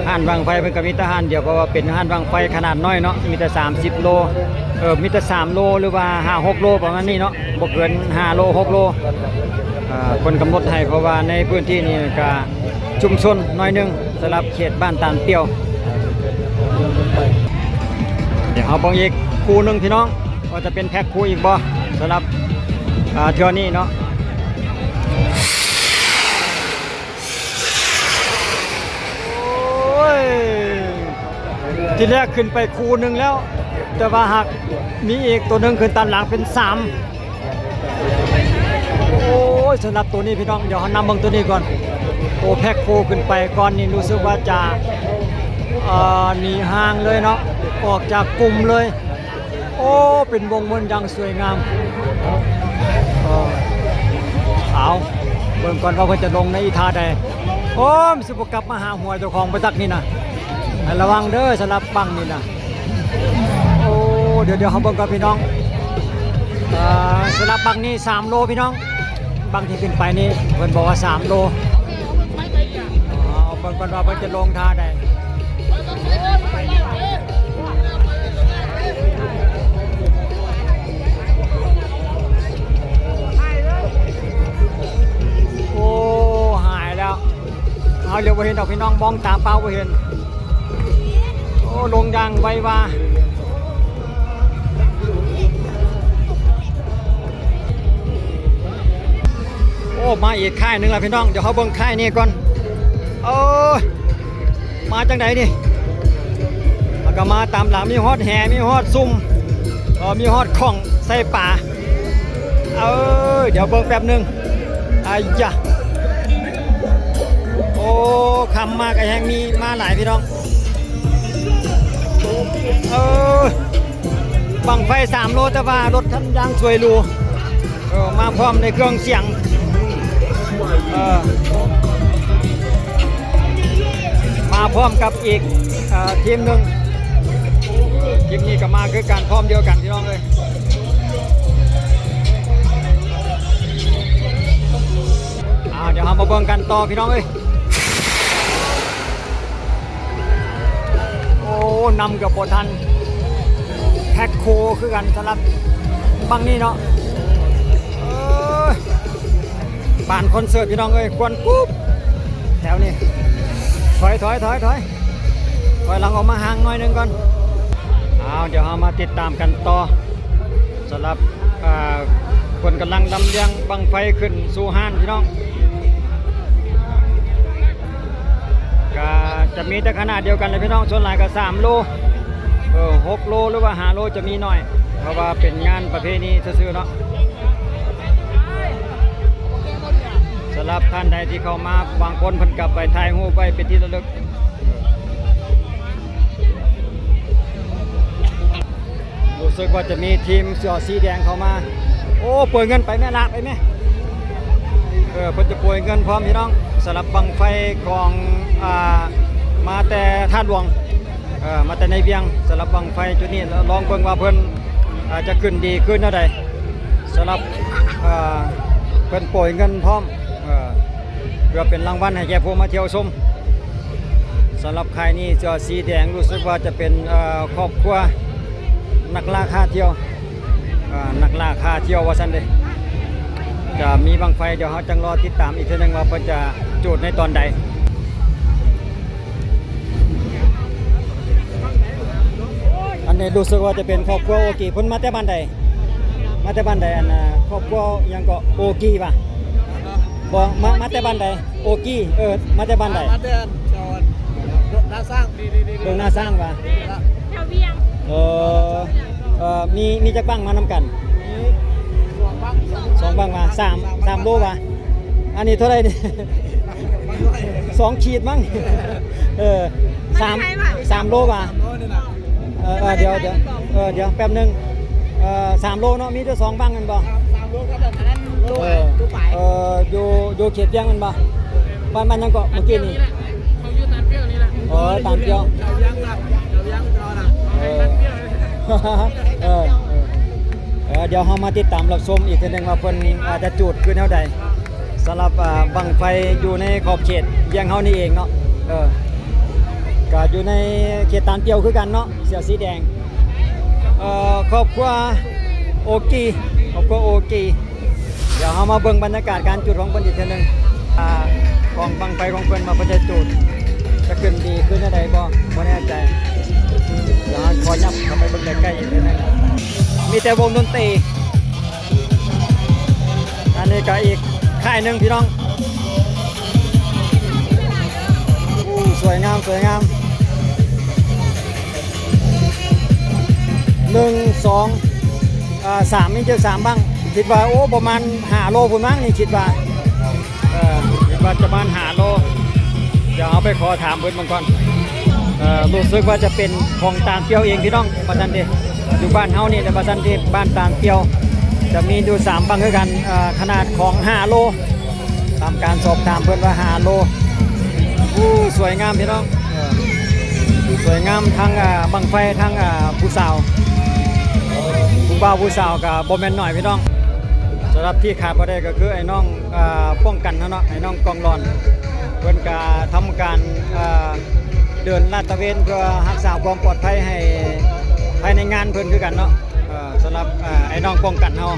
ຮ້ານບັ້ງໄຟເພິ່ນກໍມີແຕ່ຮ້ານດຽວ ເພາະວ່າເປັນຮ້ານບັ້ງໄຟຂະໜາດນ້ອຍເນາະ ມີແຕ່ສາມສິບໂລ ເອີ ມີແຕ່ສາມໂລ ຫຼືວ່າຫ້າຫົກໂລປະມານນີ້ເນາະ ບໍ່ເກີນຫ້າໂລຫົກໂລ. ເອີ ເພິ່ນກຳນົດໃຫ້ ເພາະວ່າໃນພື້ນທີ່ນີ້ກະຊຸມຊົນໜ້ອຍໜຶ່ງ ສຳລັບເຂດບ້ານຕານປ່ຽວ. ດຽວເຮົາເບິ່ງອີກຄູ່ໜຶ່ງພີ່ນ້ອງ ວ່າຈະເປັນແພັກຄູ່ອີກບໍ່ ສຳລັບ ອ່າ ເທື່ອນີ້ເນາະ. ໂອ້ຍ ທີແລກຂຶ້ນໄປຄູ່ໜຶ່ງແລ້ວ ແຕ່ວ່າຫາກມີອີກໂຕໜຶ່ງຂຶ້ນຕາມຫຼັງເປັນສາມ. ໂອ້ຍ ສຳລັບໂຕນີ້ພີ່ນ້ອງ ດຽວເຮົານຳເບິ່ງໂຕນີ້ກ່ອນ. ໂອ້ ແພັກຄູ່ຂຶ້ນໄປກ່ອນນີ້ ຮູ້ສຶກວ່າຈະ ເອີ ໜີຫ່າງເລີຍເນາະ ອອກຈາກກຸ່ມເລີຍ. ໂອ້ ເປັນວົງມົນຢ່າງສວຍງາມ. ເອີ ເອົາ ເບິ່ງກ່ອນວ່າເພິ່ນຈະລົງໃນອີ່ທ່າໃດ. ໂອ້ ມັນຊິບໍ່ກັບມາຫາຫົວເຈົ້າຂອງບໍ່ຈັກນີ້ນະ. ໃຫ້ລະວັງເດີ ສຳລັບບັ້ງນີ້ນະ. ໂອ້ ດຽວ ດຽວເຮົາເບິ່ງກ່ອນພີ່ນ້ອງ. ເອີ ສຳລັບບັ້ງນີ້ສາມໂລພີ່ນ້ອງ. ບັ້ງທີ່ຂຶ້ນໄປນີ້ເພິ່ນບອກວ່າສາມໂລ. ເອົາເບິ່ງກ່ອນວ່າເພິ່ນຈະລົງທ່າໃດ. ໂອ້ ຫາຍແລ້ວ. ເອົາ ດຽວບໍ່ເຫັນດອກພີ່ນ້ອງ ມອງຕາເປົ່າບໍ່ເຫັນ. ໂອ້ ລົງຢ່າງໄວວາ. ໂອ້ ມາອີກຄ້າຍໜຶ່ງລະພີ່ນ້ອງ ດຽວເຮົາເບິ່ງຄ້າຍນີ້ກ່ອນ. ໂອ້ຍ ມາຈັ່ງໃດນີ້ ມັນກໍມາຕາມຫຼັງ ມີຮອດແຫ ມີຮອດຊຸ່ມ ເອີ ມີຮອດຂ້ອງໃສ່ປາ. ເອີ ດຽວເບິ່ງແປັບໜຶ່ງ. ອາຍະ ໂອ້ ຄ່ຳມາກໍແຮ່ງມີມາຫຼາຍພີ່ນ້ອງ. ເອີ ບັ້ງໄຟສາມໂລ ແຕ່ວ່າລົດຄັນຢ່າງສວຍຫຼູ. ເອີ ມາພ້ອມໃນເຄື່ອງສຽງ ເອີ ມາພ້ອມກັບອີກ ເອີ ທີມໜຶ່ງ. ທີມນີ້ກໍມາຄືກັນ ພ້ອມດຽວກັນພີ່ນ້ອງເອີຍ. ອ່າ ດຽວເຮົາມາເບິ່ງກັນຕໍ່ພີ່ນ້ອງເອີຍ. ໂອ້ ນຳເກືອບບໍ່ທັນ ແພັກໂຄຄືກັນສຳລັບບັ້ງນີ້ເນາະ. ເອີ ບານຄອນເສີດພີ່ນ້ອງເອີຍ ຄວັນກຸບແຖວນີ້. ຖອຍ ຖອຍ ຖອຍ ຖອຍ ຖອຍຫຼັງອອກມາຫ່າງໜ້ອຍໜຶ່ງກ່ອນ. ອ້າວ ດຽວເຮົາມາຕິດຕາມກັນຕໍ່ ສຳລັບ ອ່າ ເພິ່ນກຳລັງລຳລຽງບັ້ງໄຟຂຶ້ນສູ່ຮ້ານພີ່ນ້ອງ. ກະຈະມີແຕ່ຂະໜາດດຽວກັນແຫຼະພີ່ນ້ອງ, ສ່ວນຫຼາຍກະສາມໂລ ເອີ ຫົກໂລ ຫຼືວ່າຫ້າໂລຈະມີໜ້ອຍ ເພາະວ່າເປັນງານປະເພນີຊື່ໆເນາະ. ສຳລັບທ່ານໃດທີ່ເຂົ້າມາ ບາງຄົນເພິ່ນກະໄປຖ່າຍຮູບໄວ້ເປັນທີ່ລະລຶກ. ຮູ້ສຶກວ່າຈະມີທີມເສື້ອສີແດງເຂົ້າມາ. ໂອ້ ໂປຍເງິນໄປແມ່ ລະໄປແມ່. ເອີ ເພິ່ນຈະໂປຍເງິນພ້ອມພີ່ນ້ອງ ສຳລັບບັ້ງໄຟຂອງ ອ່າ ມາແຕ່ທາດຫຼວງ ເອີ ມາແຕ່ໃນວຽງ. ສຳລັບບັ້ງໄຟຈຸດນີ້ ລອງເບິ່ງວ່າເພິ່ນ ອ່າ ຈະຂຶ້ນດີຂຶ້ນແນວໃດ. ສຳລັບ ເອີ ເພິ່ນໂປຍເງິນພ້ອມ ເອີ ເພື່ອເປັນລາງວັນໃຫ້ແກ່ຜູ້ມາທ່ຽວຊົມ. ສຳລັບຄ້າຍນີ້ ເສື້ອສີແດງ ຮູ້ສຶກວ່າຈະເປັນ ເອີ ຄອບຄົວນັກລ່າຂ້າທ່ຽວ ເອີ ນັກລ່າຂ້າທ່ຽວວ່າຊັ້ນເດ. ຈະມີບັ້ງໄຟ ດຽວເຮົາຈັ່ງລໍຕິດຕາມອີກເທື່ອໜຶ່ງວ່າເພິ່ນຈະຈູດໃນຕອນໃດ. ອັນນີ້ຮູ້ສຶກວ່າຈະເປັນຄອບຄົວໂອກີ. ເພິ່ນມາແຕ່ບ້ານໃດ? ມາແຕ່ບ້ານໃດ? ອັນ ອ່າ ຄອບຄົວຫຍັງເກາະ? ໂອກີຫວາ? ບໍ່ ມາ ມາແຕ່ບ້ານໃດ? ໂອກີ ເອີ ມາແຕ່ບ້ານໃດ? ມາແຕ່ແຖວໜ້າຊ້າງ ດົງໜ້າຊ້າງຫວາ? ແຖວວຽງ ເອີ ເອີ ມີ ມີຈັກບັ້ງມານຳກັນ? ມີສອງບັ້ງ ສອງບັ້ງຫວາ? ສາມ ສາມໂລຫວາ? ອັນນີ້ເທົ່າໃດນີ້? ສອງຂີດມັ້ງ ເອີ ສາມ ສາມໂລຫວາ? ເອີ ເອີ ດຽວ ດຽວ ເອີ ດຽວແປັບໜຶ່ງ. ເອີ ສາມໂລເນາະ ມີແຕ່ສອງບັ້ງແມ່ນບໍ່? ສາມ ສາມໂລກັບອັນນັ້ນໂລ ເອີ ໂລປາຍ ເອີ ຢູ່ ຢູ່ເຂດວຽງແມ່ນບໍ່? ບ້ານ ບ້ານຫຍັງເກາະເມື່ອກີ້ນີ້? ເຂົາຢູ່ຕານປ່ຽວນີ້ແຫຼະ. ອໍ ຕານປ່ຽວ ເອີ ເອີ ເອີ ດຽວເຮົາມາຕິດຕາມຮັບຊົມອີກເທື່ອໜຶ່ງວ່າເພິ່ນ ອາ ຈະຈູດຄືແນວໃດ. ສຳລັບ ອ່າ ບັ້ງໄຟຢູ່ໃນຂອບເຂດວຽງເຮົານີ້ເອງເນາະ ເອີ ກະຢູ່ໃນເຂດຕານປ່ຽວຄືກັນເນາະ ເສື້ອສີແດງ ເອີ ຄອບຄົວໂອກີ ຄອບຄົວໂອກີ. ດຽວເຮົາມາເບິ່ງບັນຍາກາດການຈູດຂອງເພິ່ນອີກເທື່ອໜຶ່ງ ອ່າ ຂອງບັ້ງໄຟຂອງເພິ່ນວ່າເພິ່ນຈະຈູດຈະຂຶ້ນດີຂຶ້ນແນວໃດບໍ່ ບໍ່ແນ່ໃຈ. ດຽວເຮົາຂໍຫຍັບເຂົ້າໄປເບິ່ງໃກ້ໆອີກເທື່ອໜຶ່ງ ມີແຕ່ວົງດົນຕີ. ອັນນີ້ກະອີກຄ້າຍໜຶ່ງພີ່ນ້ອງ. ໂອ້ ສວຍງາມ ສວຍງາມ. ໜຶ່ງ ສອງ ເອີ ສາມ ມີແຕ່ສາມບັ້ງ. ຄິດວ່າ ໂອ້ ປະມານຫ້າໂລພຸ້ນມັ້ງນີ້ ຄິດວ່າ ເອີ ຄິດວ່າຈະປະມານຫ້າໂລ. ດຽວເຮົາໄປຂໍຖາມເພິ່ນເບິ່ງກ່ອນ. ເອີ ຮູ້ສຶກວ່າຈະເປັນຂອງຕານປ່ຽວເອງພີ່ນ້ອງ ວ່າຊັ້ນເດ. ຢູ່ບ້ານເຮົານີ້ແຫຼະວ່າຊັ້ນເດ ບ້ານຕານປ່ຽວ ຈະມີຢູ່ສາມບັ້ງຄືກັນ ເອີ ຂະໜາດຂອງຫ້າໂລ. ຕາມການສອບຖາມເພິ່ນວ່າຫ້າໂລ. ໂອ້ ສວຍງາມພີ່ນ້ອງ ເອີ ສວຍງາມ ທັງ ອ່າ ບັ້ງໄຟ ທັງ ອ່າ ຜູ້ສາວ ຜູ້ບ່າວຜູ້ສາວກະບໍ່ແມ່ນໜ້ອຍພີ່ນ້ອງ. ສຳລັບທີ່ຂາດບໍ່ໄດ້ກະຄືໄອ້ນ້ອງ ອ່າ ປ້ອງກັນເຮົາເນາະ ໄອ້ນ້ອງກອງລອນ ເພິ່ນກະທຳການ ອ່າ ເດີນລາດຕະເວນເພື່ອຮັກສາຄວາມປອດໄພໃຫ້ພາຍໃນງານເພິ່ນຄືກັນເນາະ. ເອີ ສຳລັບ ເອີ ໄອ້ນ້ອງປ້ອງກັນເຮົາ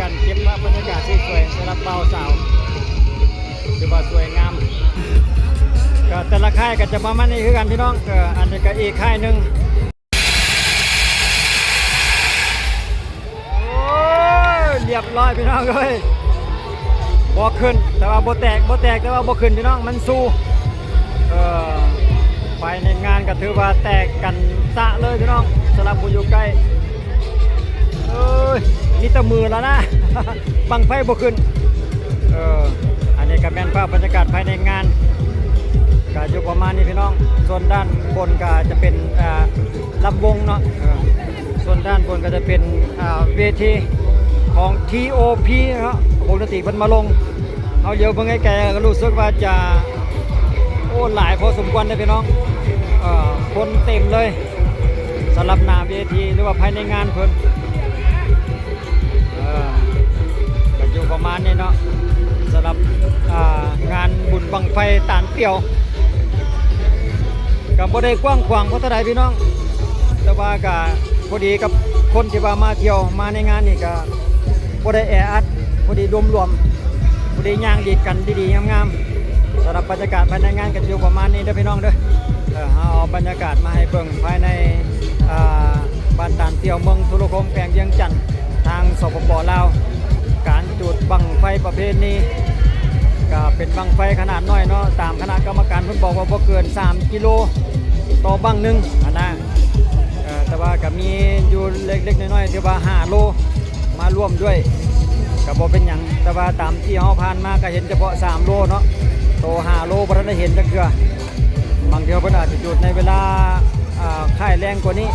ການເກັບພາບບັນຍາກາດສວຍໆ ສຳລັບບ່າວສາວ ຖືວ່າສວຍງາມ. ກະແຕ່ລະຄ້າຍກະຈະປະມານນີ້ຄືກັນພີ່ນ້ອງ. ເອີ ອັນນີ້ກະອີກຄ້າຍໜຶ່ງ. ໂອ້ຍ ລຽບຮ້ອຍພີ່ນ້ອງເອີຍ ບໍ່ຂຶ້ນ ແຕ່ວ່າບໍ່ແຕກ ບໍ່ແຕກ ແຕ່ວ່າບໍ່ຂຶ້ນພີ່ນ້ອງ ມັນຊູ. ເອີ ພາຍໃນງານກະຖືວ່າແຕກກັນຊະເລີຍພີ່ນ້ອງ ສຳລັບຜູ້ຢູ່ໃກ້. ເອີຍ ມີແຕ່ມືແລ້ວນະ ບັ້ງໄຟບໍ່ຂຶ້ນ. ເອີ ອັນນີ້ກະແມ່ນພາບບັນຍາກາດພາຍໃນງານ ກະຢູ່ປະມານນີ້ພີ່ນ້ອງ. ສ່ວນດ້ານບົນກະຈະເປັນ ເອີ ລຳວົງເນາະ ເອີ ສ່ວນດ້ານບົນກະຈະເປັນ ອ່າ ເວທີຂອງ ທີໂອພີ ເນາະ ວົງດົນຕີເພິ່ນມາລົງ. ເຮົາຫຼຽວເບິ່ງໄກໆກະຮູ້ສຶກວ່າຈະ ໂອ້ ຫຼາຍພໍສົມຄວນເດ້ພີ່ນ້ອງ ເອີ ຄົນເຕັມເລີຍ ສຳລັບໜ້າເວທີ ຫຼືວ່າພາຍໃນງານເພິ່ນ ເອີ ກະຢູ່ປະມານນີ້ເນາະ ສຳລັບ ອ່າ ງານບຸນບັ້ງໄຟຕານປ່ຽວ. ກະບໍ່ໄດ້ກວ້າງຂວາງພໍເທົ່າໃດພີ່ນ້ອງ ແຕ່ວ່າກະພໍດີກັບຄົນທີ່ວ່າມາທ່ຽວມາໃນງານນີ້ ກະບໍ່ໄດ້ແອອັດ ພໍດີລວມໆ ພໍດີຍ່າງດີດກັນດີໆງາມ ສຳລັບບັນຍາກາດພາຍໃນງານກໍຈະຢູ່ປະມານນີ້ເດີພີ່ນ້ອງເດີ. ເອີ ເຮົາເອົາບັນຍາກາດມາໃຫ້ເບິ່ງພາຍໃນ ອ່າ ບ້ານຕານຕ່ຽວ ເມືອງທຸລະຄົມ ແຂວງວຽງຈັນ ທາງ ສປປ ລາວ. ການຈູດບັ້ງໄຟປະເພນີ ກໍເປັນບັ້ງໄຟຂະໜາດນ້ອຍເນາະ, ຕາມຄະນະກຳມະການເພິ່ນບອກວ່າບໍ່ເກີນສາມກິໂລຕໍ່ບັ້ງໜຶ່ງຫັ້ນນະ. ເອີ ແຕ່ວ່າກໍມີຢູ່ເລັກໆນ້ອຍໆ ຖືວ່າຫ້າໂລ ມາຮ່ວມດ້ວຍ ກໍບໍ່ເປັນຫຍັງ. ແຕ່ວ່າຕາມທີ່ເຮົາຜ່ານມາກໍເຫັນສະເພາະສາມໂລເນາະ, ໂຕຫ້າໂລບໍ່ທັນໄດ້ເຫັນຈັກເທື່ອ. ບາງເທື່ອເພິ່ນອາດຈະຈູດໃນເວລາ ອ່າ ຄ້າຍແລງກວ່ານີ້,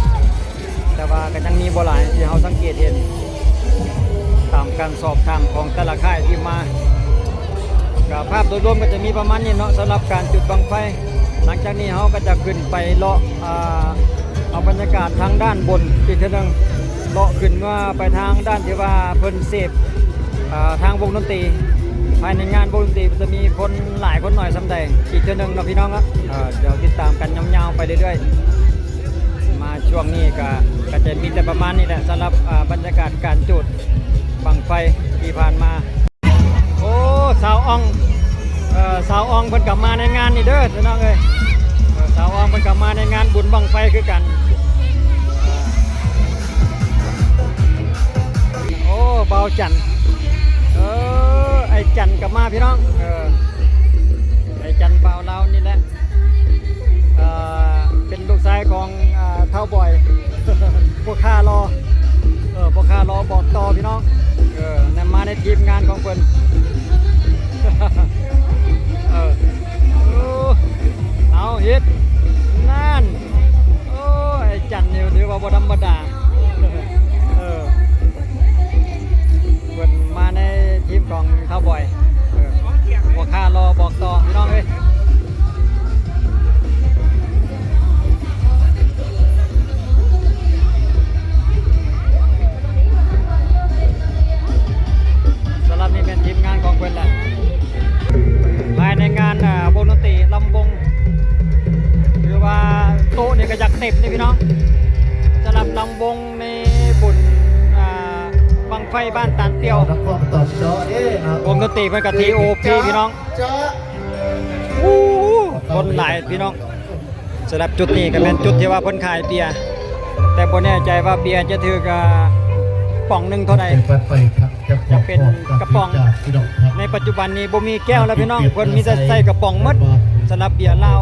ແຕ່ວ່າກໍຍັງມີບໍ່ຫຼາຍທີ່ເຮົາສັງເກດເຫັນ ຕາມການສອບຖາມຂອງແຕ່ລະຄ້າຍທີ່ມາ. ກໍພາບໂດຍລວມກໍຈະມີປະມານນີ້ເນາະ ສຳລັບການຈູດບັ້ງໄຟ. ຫຼັງຈາກນີ້ເຮົາກໍຈະຂຶ້ນໄປເລາະ ອ່າ ເອົາບັນຍາກາດທາງດ້ານບົນອີກເທື່ອໜຶ່ງ, ເລາະຂຶ້ນເມືອໄປທາງດ້ານທີ່ວ່າເພິ່ນເສບ ເອີ ທາງວົງດົນຕີ. ພາຍໃນງານວົງດົນຕີເພິ່ນຈະມີຄົນຫຼາຍຄົນໜ້ອຍສ່ຳໃດອີກເທື່ອໜຶ່ງເນາະພີ່ນ້ອງເນາະ. ເອີ ດຽວຕິດຕາມກັນຍາວໆໄປເລື້ອຍໆ. ມາຊ່ວງນີ້ກໍ ກໍຈະມີແຕ່ປະມານນີ້ແຫຼະ ສຳລັບ ເອີ ບັນຍາກາດການຈູດບັ້ງໄຟທີ່ຜ່ານມາ. ໂອ້ ສາວອອງ ເອີ ສາວອອງເພິ່ນກໍມາໃນງານນີ້ເດີພີ່ນ້ອງເອີຍ. ເອີ ສາວອອງເພິ່ນກໍມາໃນງານບຸນບັ້ງໄຟຄືກັນ. ໂອ້ ບ່າວຈັນ ເອີ ໄອ້ຈັນກໍມາພີ່ນ້ອງ. ເອີ ໄອ້ຈັນ ບ່າວລາວນີ້ແຫຼະ. ເອີ ເປັນລູກຊາຍຂອງ ເອີ ທ້າວບອຍ ພໍ່ຄ້າຫຼໍ່. ເອີ ພໍ່ຄ້າຫຼໍ່ບອກຕໍ່ພີ່ນ້ອງ. ເອີ ນຳມາໃນທີມງານຂອງເພິ່ນ. ເອີ ເອົາເຮັດນັ້ນ. ໂອ້ ໄອ້ຈັນນີ້ຖືວ່າບໍ່ທຳມະດາ. ເອີ ເພິ່ນມາໃນທີມຂອງທ້າວບອຍ. ເອີ ພໍ່ຄ້າຫຼໍ່ບອກຕໍ່ພີ່ນ້ອງເອີຍ. ສຳລັບນີ້ແມ່ນທີມງານຂອງເພິ່ນແຫຼະ ພາຍໃນງານ ອ່າ ວົງດົນຕີລຳວົງ. ຖືວ່າໂຕະນີ້ກໍຢາກເຕັມເດ້ພີ່ນ້ອງ ສຳລັບລຳວົງ ໃນບຸນ ອ່າ ບັ້ງໄຟບ້ານຕານຕ່ຽວ. ວົງດົນຕີເພິ່ນກໍທີໂອພີພີ່ນ້ອງ. ໂອ້ ຄົນຫຼາຍພີ່ນ້ອງ. ສຳລັບຈຸດນີ້ກໍແມ່ນຈຸດທີ່ວ່າເພິ່ນຂາຍເບຍ, ແຕ່ບໍ່ແນ່ໃຈວ່າເບຍຈະຖືກ ອ່າ ປ໋ອງໜຶ່ງເທົ່າໃດ. ຈະເປັນກະປ໋ອງ. ໃນປັດຈຸບັນນີ້ບໍ່ມີແກ້ວແລ້ວພີ່ນ້ອງ, ເພິ່ນມີແຕ່ໃສ່ກະປ໋ອງໝົດສຳລັບເບຍລາວ.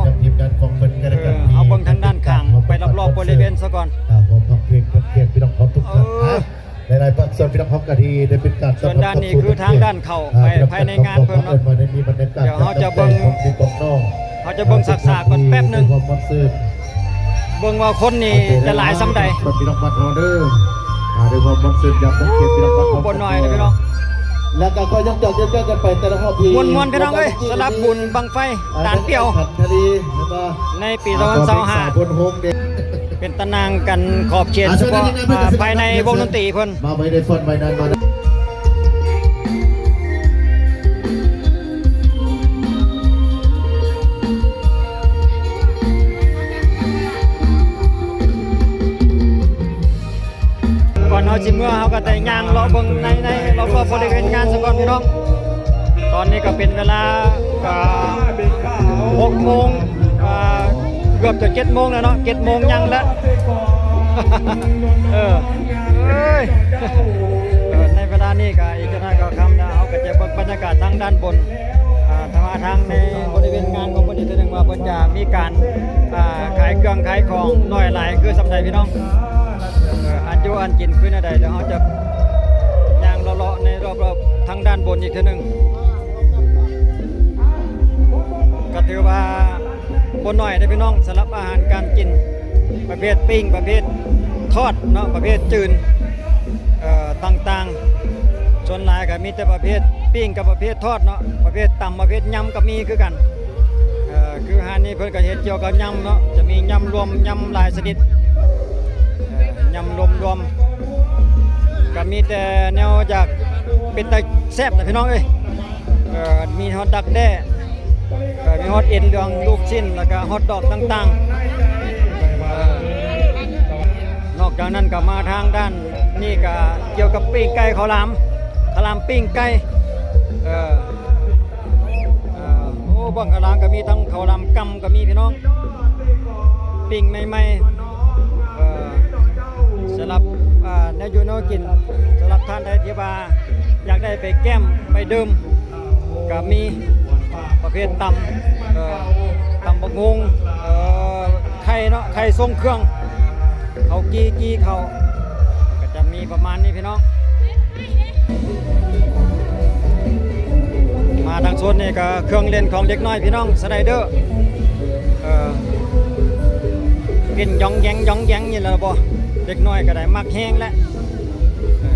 ເຮົາເບິ່ງທາງດ້ານຂ້າງໄປລອບໆບໍລິເວນຊະກ່ອນ. ເອີ ຫຼາຍໆພາກສ່ວນພີ່ນ້ອງເຮົາກໍດີໄດ້ເປັນການ ສ່ວນດ້ານນີ້ຄືທາງດ້ານເຂົ້າໄປພາຍໃນງານເພິ່ນເນາະ. ດຽວເຮົາຈະເບິ່ງ ເຮົາຈະເບິ່ງສາກໆກ່ອນແປັບໜຶ່ງ ເບິ່ງວ່າຄົນນີ້ຈະຫຼາຍສ່ຳໃດ. ພີ່ນ້ອງບ້ານເຮົາເດີ ອ່າ ດ້ວຍຄວາມມ່ວນຊື່ນຢາກສັງເກດພີ່ນ້ອງບ້ານເຮົາ ບໍ່ໜ້ອຍເດ້ພີ່ນ້ອງ. ແລ້ວກໍຄ່ອຍຍ້ອນໆກັນໄປແຕ່ລະຮອບທີ່ມ່ວນໆ ພີ່ນ້ອງເອີຍ ສຳລັບບຸນບັ້ງໄຟຕານປ່ຽວ ໃນປີສອງພັນຊາວຫ້າ ເປັນຕາໜ່າງກັນຂອບເຂດສະເພາະ ອ່າ ພາຍໃນວົງດົນຕີເພິ່ນ. ມາໄວ້ໃນຟອນໄວ້ນັ້ນມາ. ກ່ອນເຮົາຊິເມືອ ເຮົາກໍໄດ້ຍ່າງເລາະເບິ່ງໃນ ໃນລອບໆບໍລິເວນງານຊະກ່ອນພີ່ນ້ອງ. ຕອນນີ້ກໍເປັນເວລາ ອ່າ ຫົກໂມງ ອ່າ ເກືອບຈະເຈັດໂມງແລ້ວເນາະ, ເຈັດໂມງຍັງແລ້ວ. ເອີ ເອີຍ ເອີ ໃນເວລານີ້ກໍອີກຈັກໜ້ອຍກໍຄ່ຳແລ້ວ, ເຮົາກໍຈະເບິ່ງບັນຍາກາດທາງດ້ານບົນ ອ່າ ທາງ ທາງໃນບໍລິເວນງານຂອງເພິ່ນອີກເທື່ອໜຶ່ງວ່າເພິ່ນຈະມີການ ອ່າ ຂາຍເຄື່ອງຂາຍຂອງໜ້ອຍຫຼາຍຄືສ່ຳໃດພີ່ນ້ອງ. ເອີ ອັນຢູ່ອັນກິນຄືແນວໃດ ແລ້ວເຮົາຈະຍ່າງເລາະໆໃນລອບໆທາງດ້ານບົນອີກເທື່ອໜຶ່ງ. ກໍຖືວ່າ ບໍ່ໜ້ອຍເດ້ພີ່ນ້ອງ ສຳລັບອາຫານການກິນ ປະເພດປີ້ງ ປະເພດທອດເນາະ ປະເພດຈືນ ເອີ ຕ່າງໆ. ສ່ວນຫຼາຍກໍມີແຕ່ປະເພດປີ້ງກັບປະເພດທອດເນາະ, ປະເພດຕຳ ປະເພດຍຳກໍມີຄືກັນ. ເອີ ຄືຮ້ານນີ້ເພິ່ນກໍເຮັດກ່ຽວກັບຍຳເນາະ, ຈະມີຍຳລວມ ຍຳຫຼາຍຊະນິດ ເອີ ຍຳລວມໆ ກໍມີແຕ່ແນວຢາກເປັນຕາແຊບນະພີ່ນ້ອງເອີຍ. ເອີ ມີຮອດດັກແດ້ ເອີ ມີຮອດເອັນເລື່ອງລູກຊິ້ນ ແລ້ວກະຮອດດອກຕ່າງໆ. ເອີ ນອກຈາກນັ້ນກໍມາທາງດ້ານນີ້ກໍກ່ຽວກັບປີ້ງໄກ່ ເຂົ້າຫຼາມ ເຂົ້າຫຼາມປີ້ງໄກ່. ເອີ ເອີ ໂອ້ ພວກຂ້າງຫຼັງກໍມີທັງເຂົ້າຫຼາມກຳກໍມີພີ່ນ້ອງ ປີ້ງໃໝ່ໆ ເອີ ສຳລັບ ເອີ ແນວຢູ່ແນວກິນ ສຳລັບທ່ານໃດທີ່ວ່າຢາກໄດ້ໄປແກ້ມໄປດື່ມ ກໍມີປະເພດຕຳ ເອີ ຕຳບັກຫຸ່ງ ເອີ ໄຂ່ເນາະ ໄຂ່ຊົງເຄື່ອງ ເຂົ້າກີ່ ກີ່ເຂົ້າ ກໍຈະມີປະມານນີ້ພີ່ນ້ອງ. ມາທາງໂຊນນີ້ກໍເຄື່ອງຫຼິ້ນຂອງເດັກນ້ອຍພີ່ນ້ອງ ສະໄລເດີ ເອີ ຫຼິ້ນຢອງແຢງ ຢອງແຢງນີ້ແຫຼະບໍ ເດັກນ້ອຍກໍໄດ້ມັກແຮງແຫຼະ ເອີ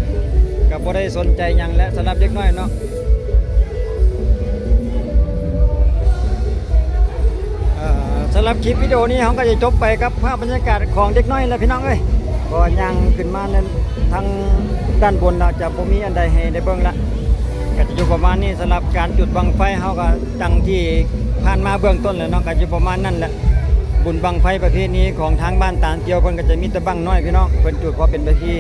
ກໍບໍ່ໄດ້ສົນໃຈຫຍັງແຫຼະ ສຳລັບເດັກນ້ອຍເນາະ. ເອີ ສຳລັບຄລິບວິດີໂອນີ້ ເຮົາກໍຈະຈົບໄປກັບພາບບັນຍາກາດຂອງເດັກນ້ອຍແຫຼະພີ່ນ້ອງເອີຍ ເພາະວ່າຍ່າງຂຶ້ນມາທາງດ້ານບົນແລ້ວ ຈະບໍ່ມີອັນໃດໃຫ້ໄດ້ເບິ່ງລະ ກໍຈະຢູ່ປະມານນີ້. ສຳລັບການຈຸດບັ້ງໄຟ ເຮົາກໍດັ່ງທີ່ຜ່ານມາເບື້ອງຕົ້ນແຫຼະເນາະ ກໍຢູ່ປະມານນັ້ນແຫຼະ. ບຸນບັ້ງໄຟປະເພດນີ້ຂອງທາງບ້ານຕານກ່ຽວ ເພິ່ນກໍຈະມີແຕ່ບັ້ງນ້ອຍພີ່ນ້ອງ ເພິ່ນຈຸດພໍເປັນປະເພນີ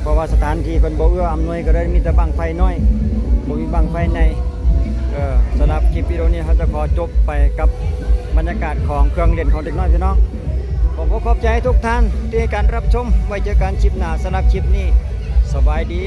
ເພາະວ່າສະຖານທີ່ເພິ່ນບໍ່ເອື້ອອຳນວຍ ກໍເລີຍມີແຕ່ບັ້ງໄຟນ້ອຍ ບໍ່ມີບັ້ງໄຟໃຫຍ່. ເອີ ສຳລັບຄລິບວິດີໂອນີ້ ເຮົາຈະຂໍຈົບໄປກັບບັນຍາກາດຂອງເຄື່ອງຫຼິ້ນຂອງເດັກນ້ອຍພີ່ນ້ອງ. ຂໍຂອບໃຈທຸກທ່ານທີ່ໃຫ້ການຮັບຊົມ ໄວ້ເຈີກັນຄລິບໜ້າ. ສຳລັບຄລິບນີ້ ສະບາຍດີ.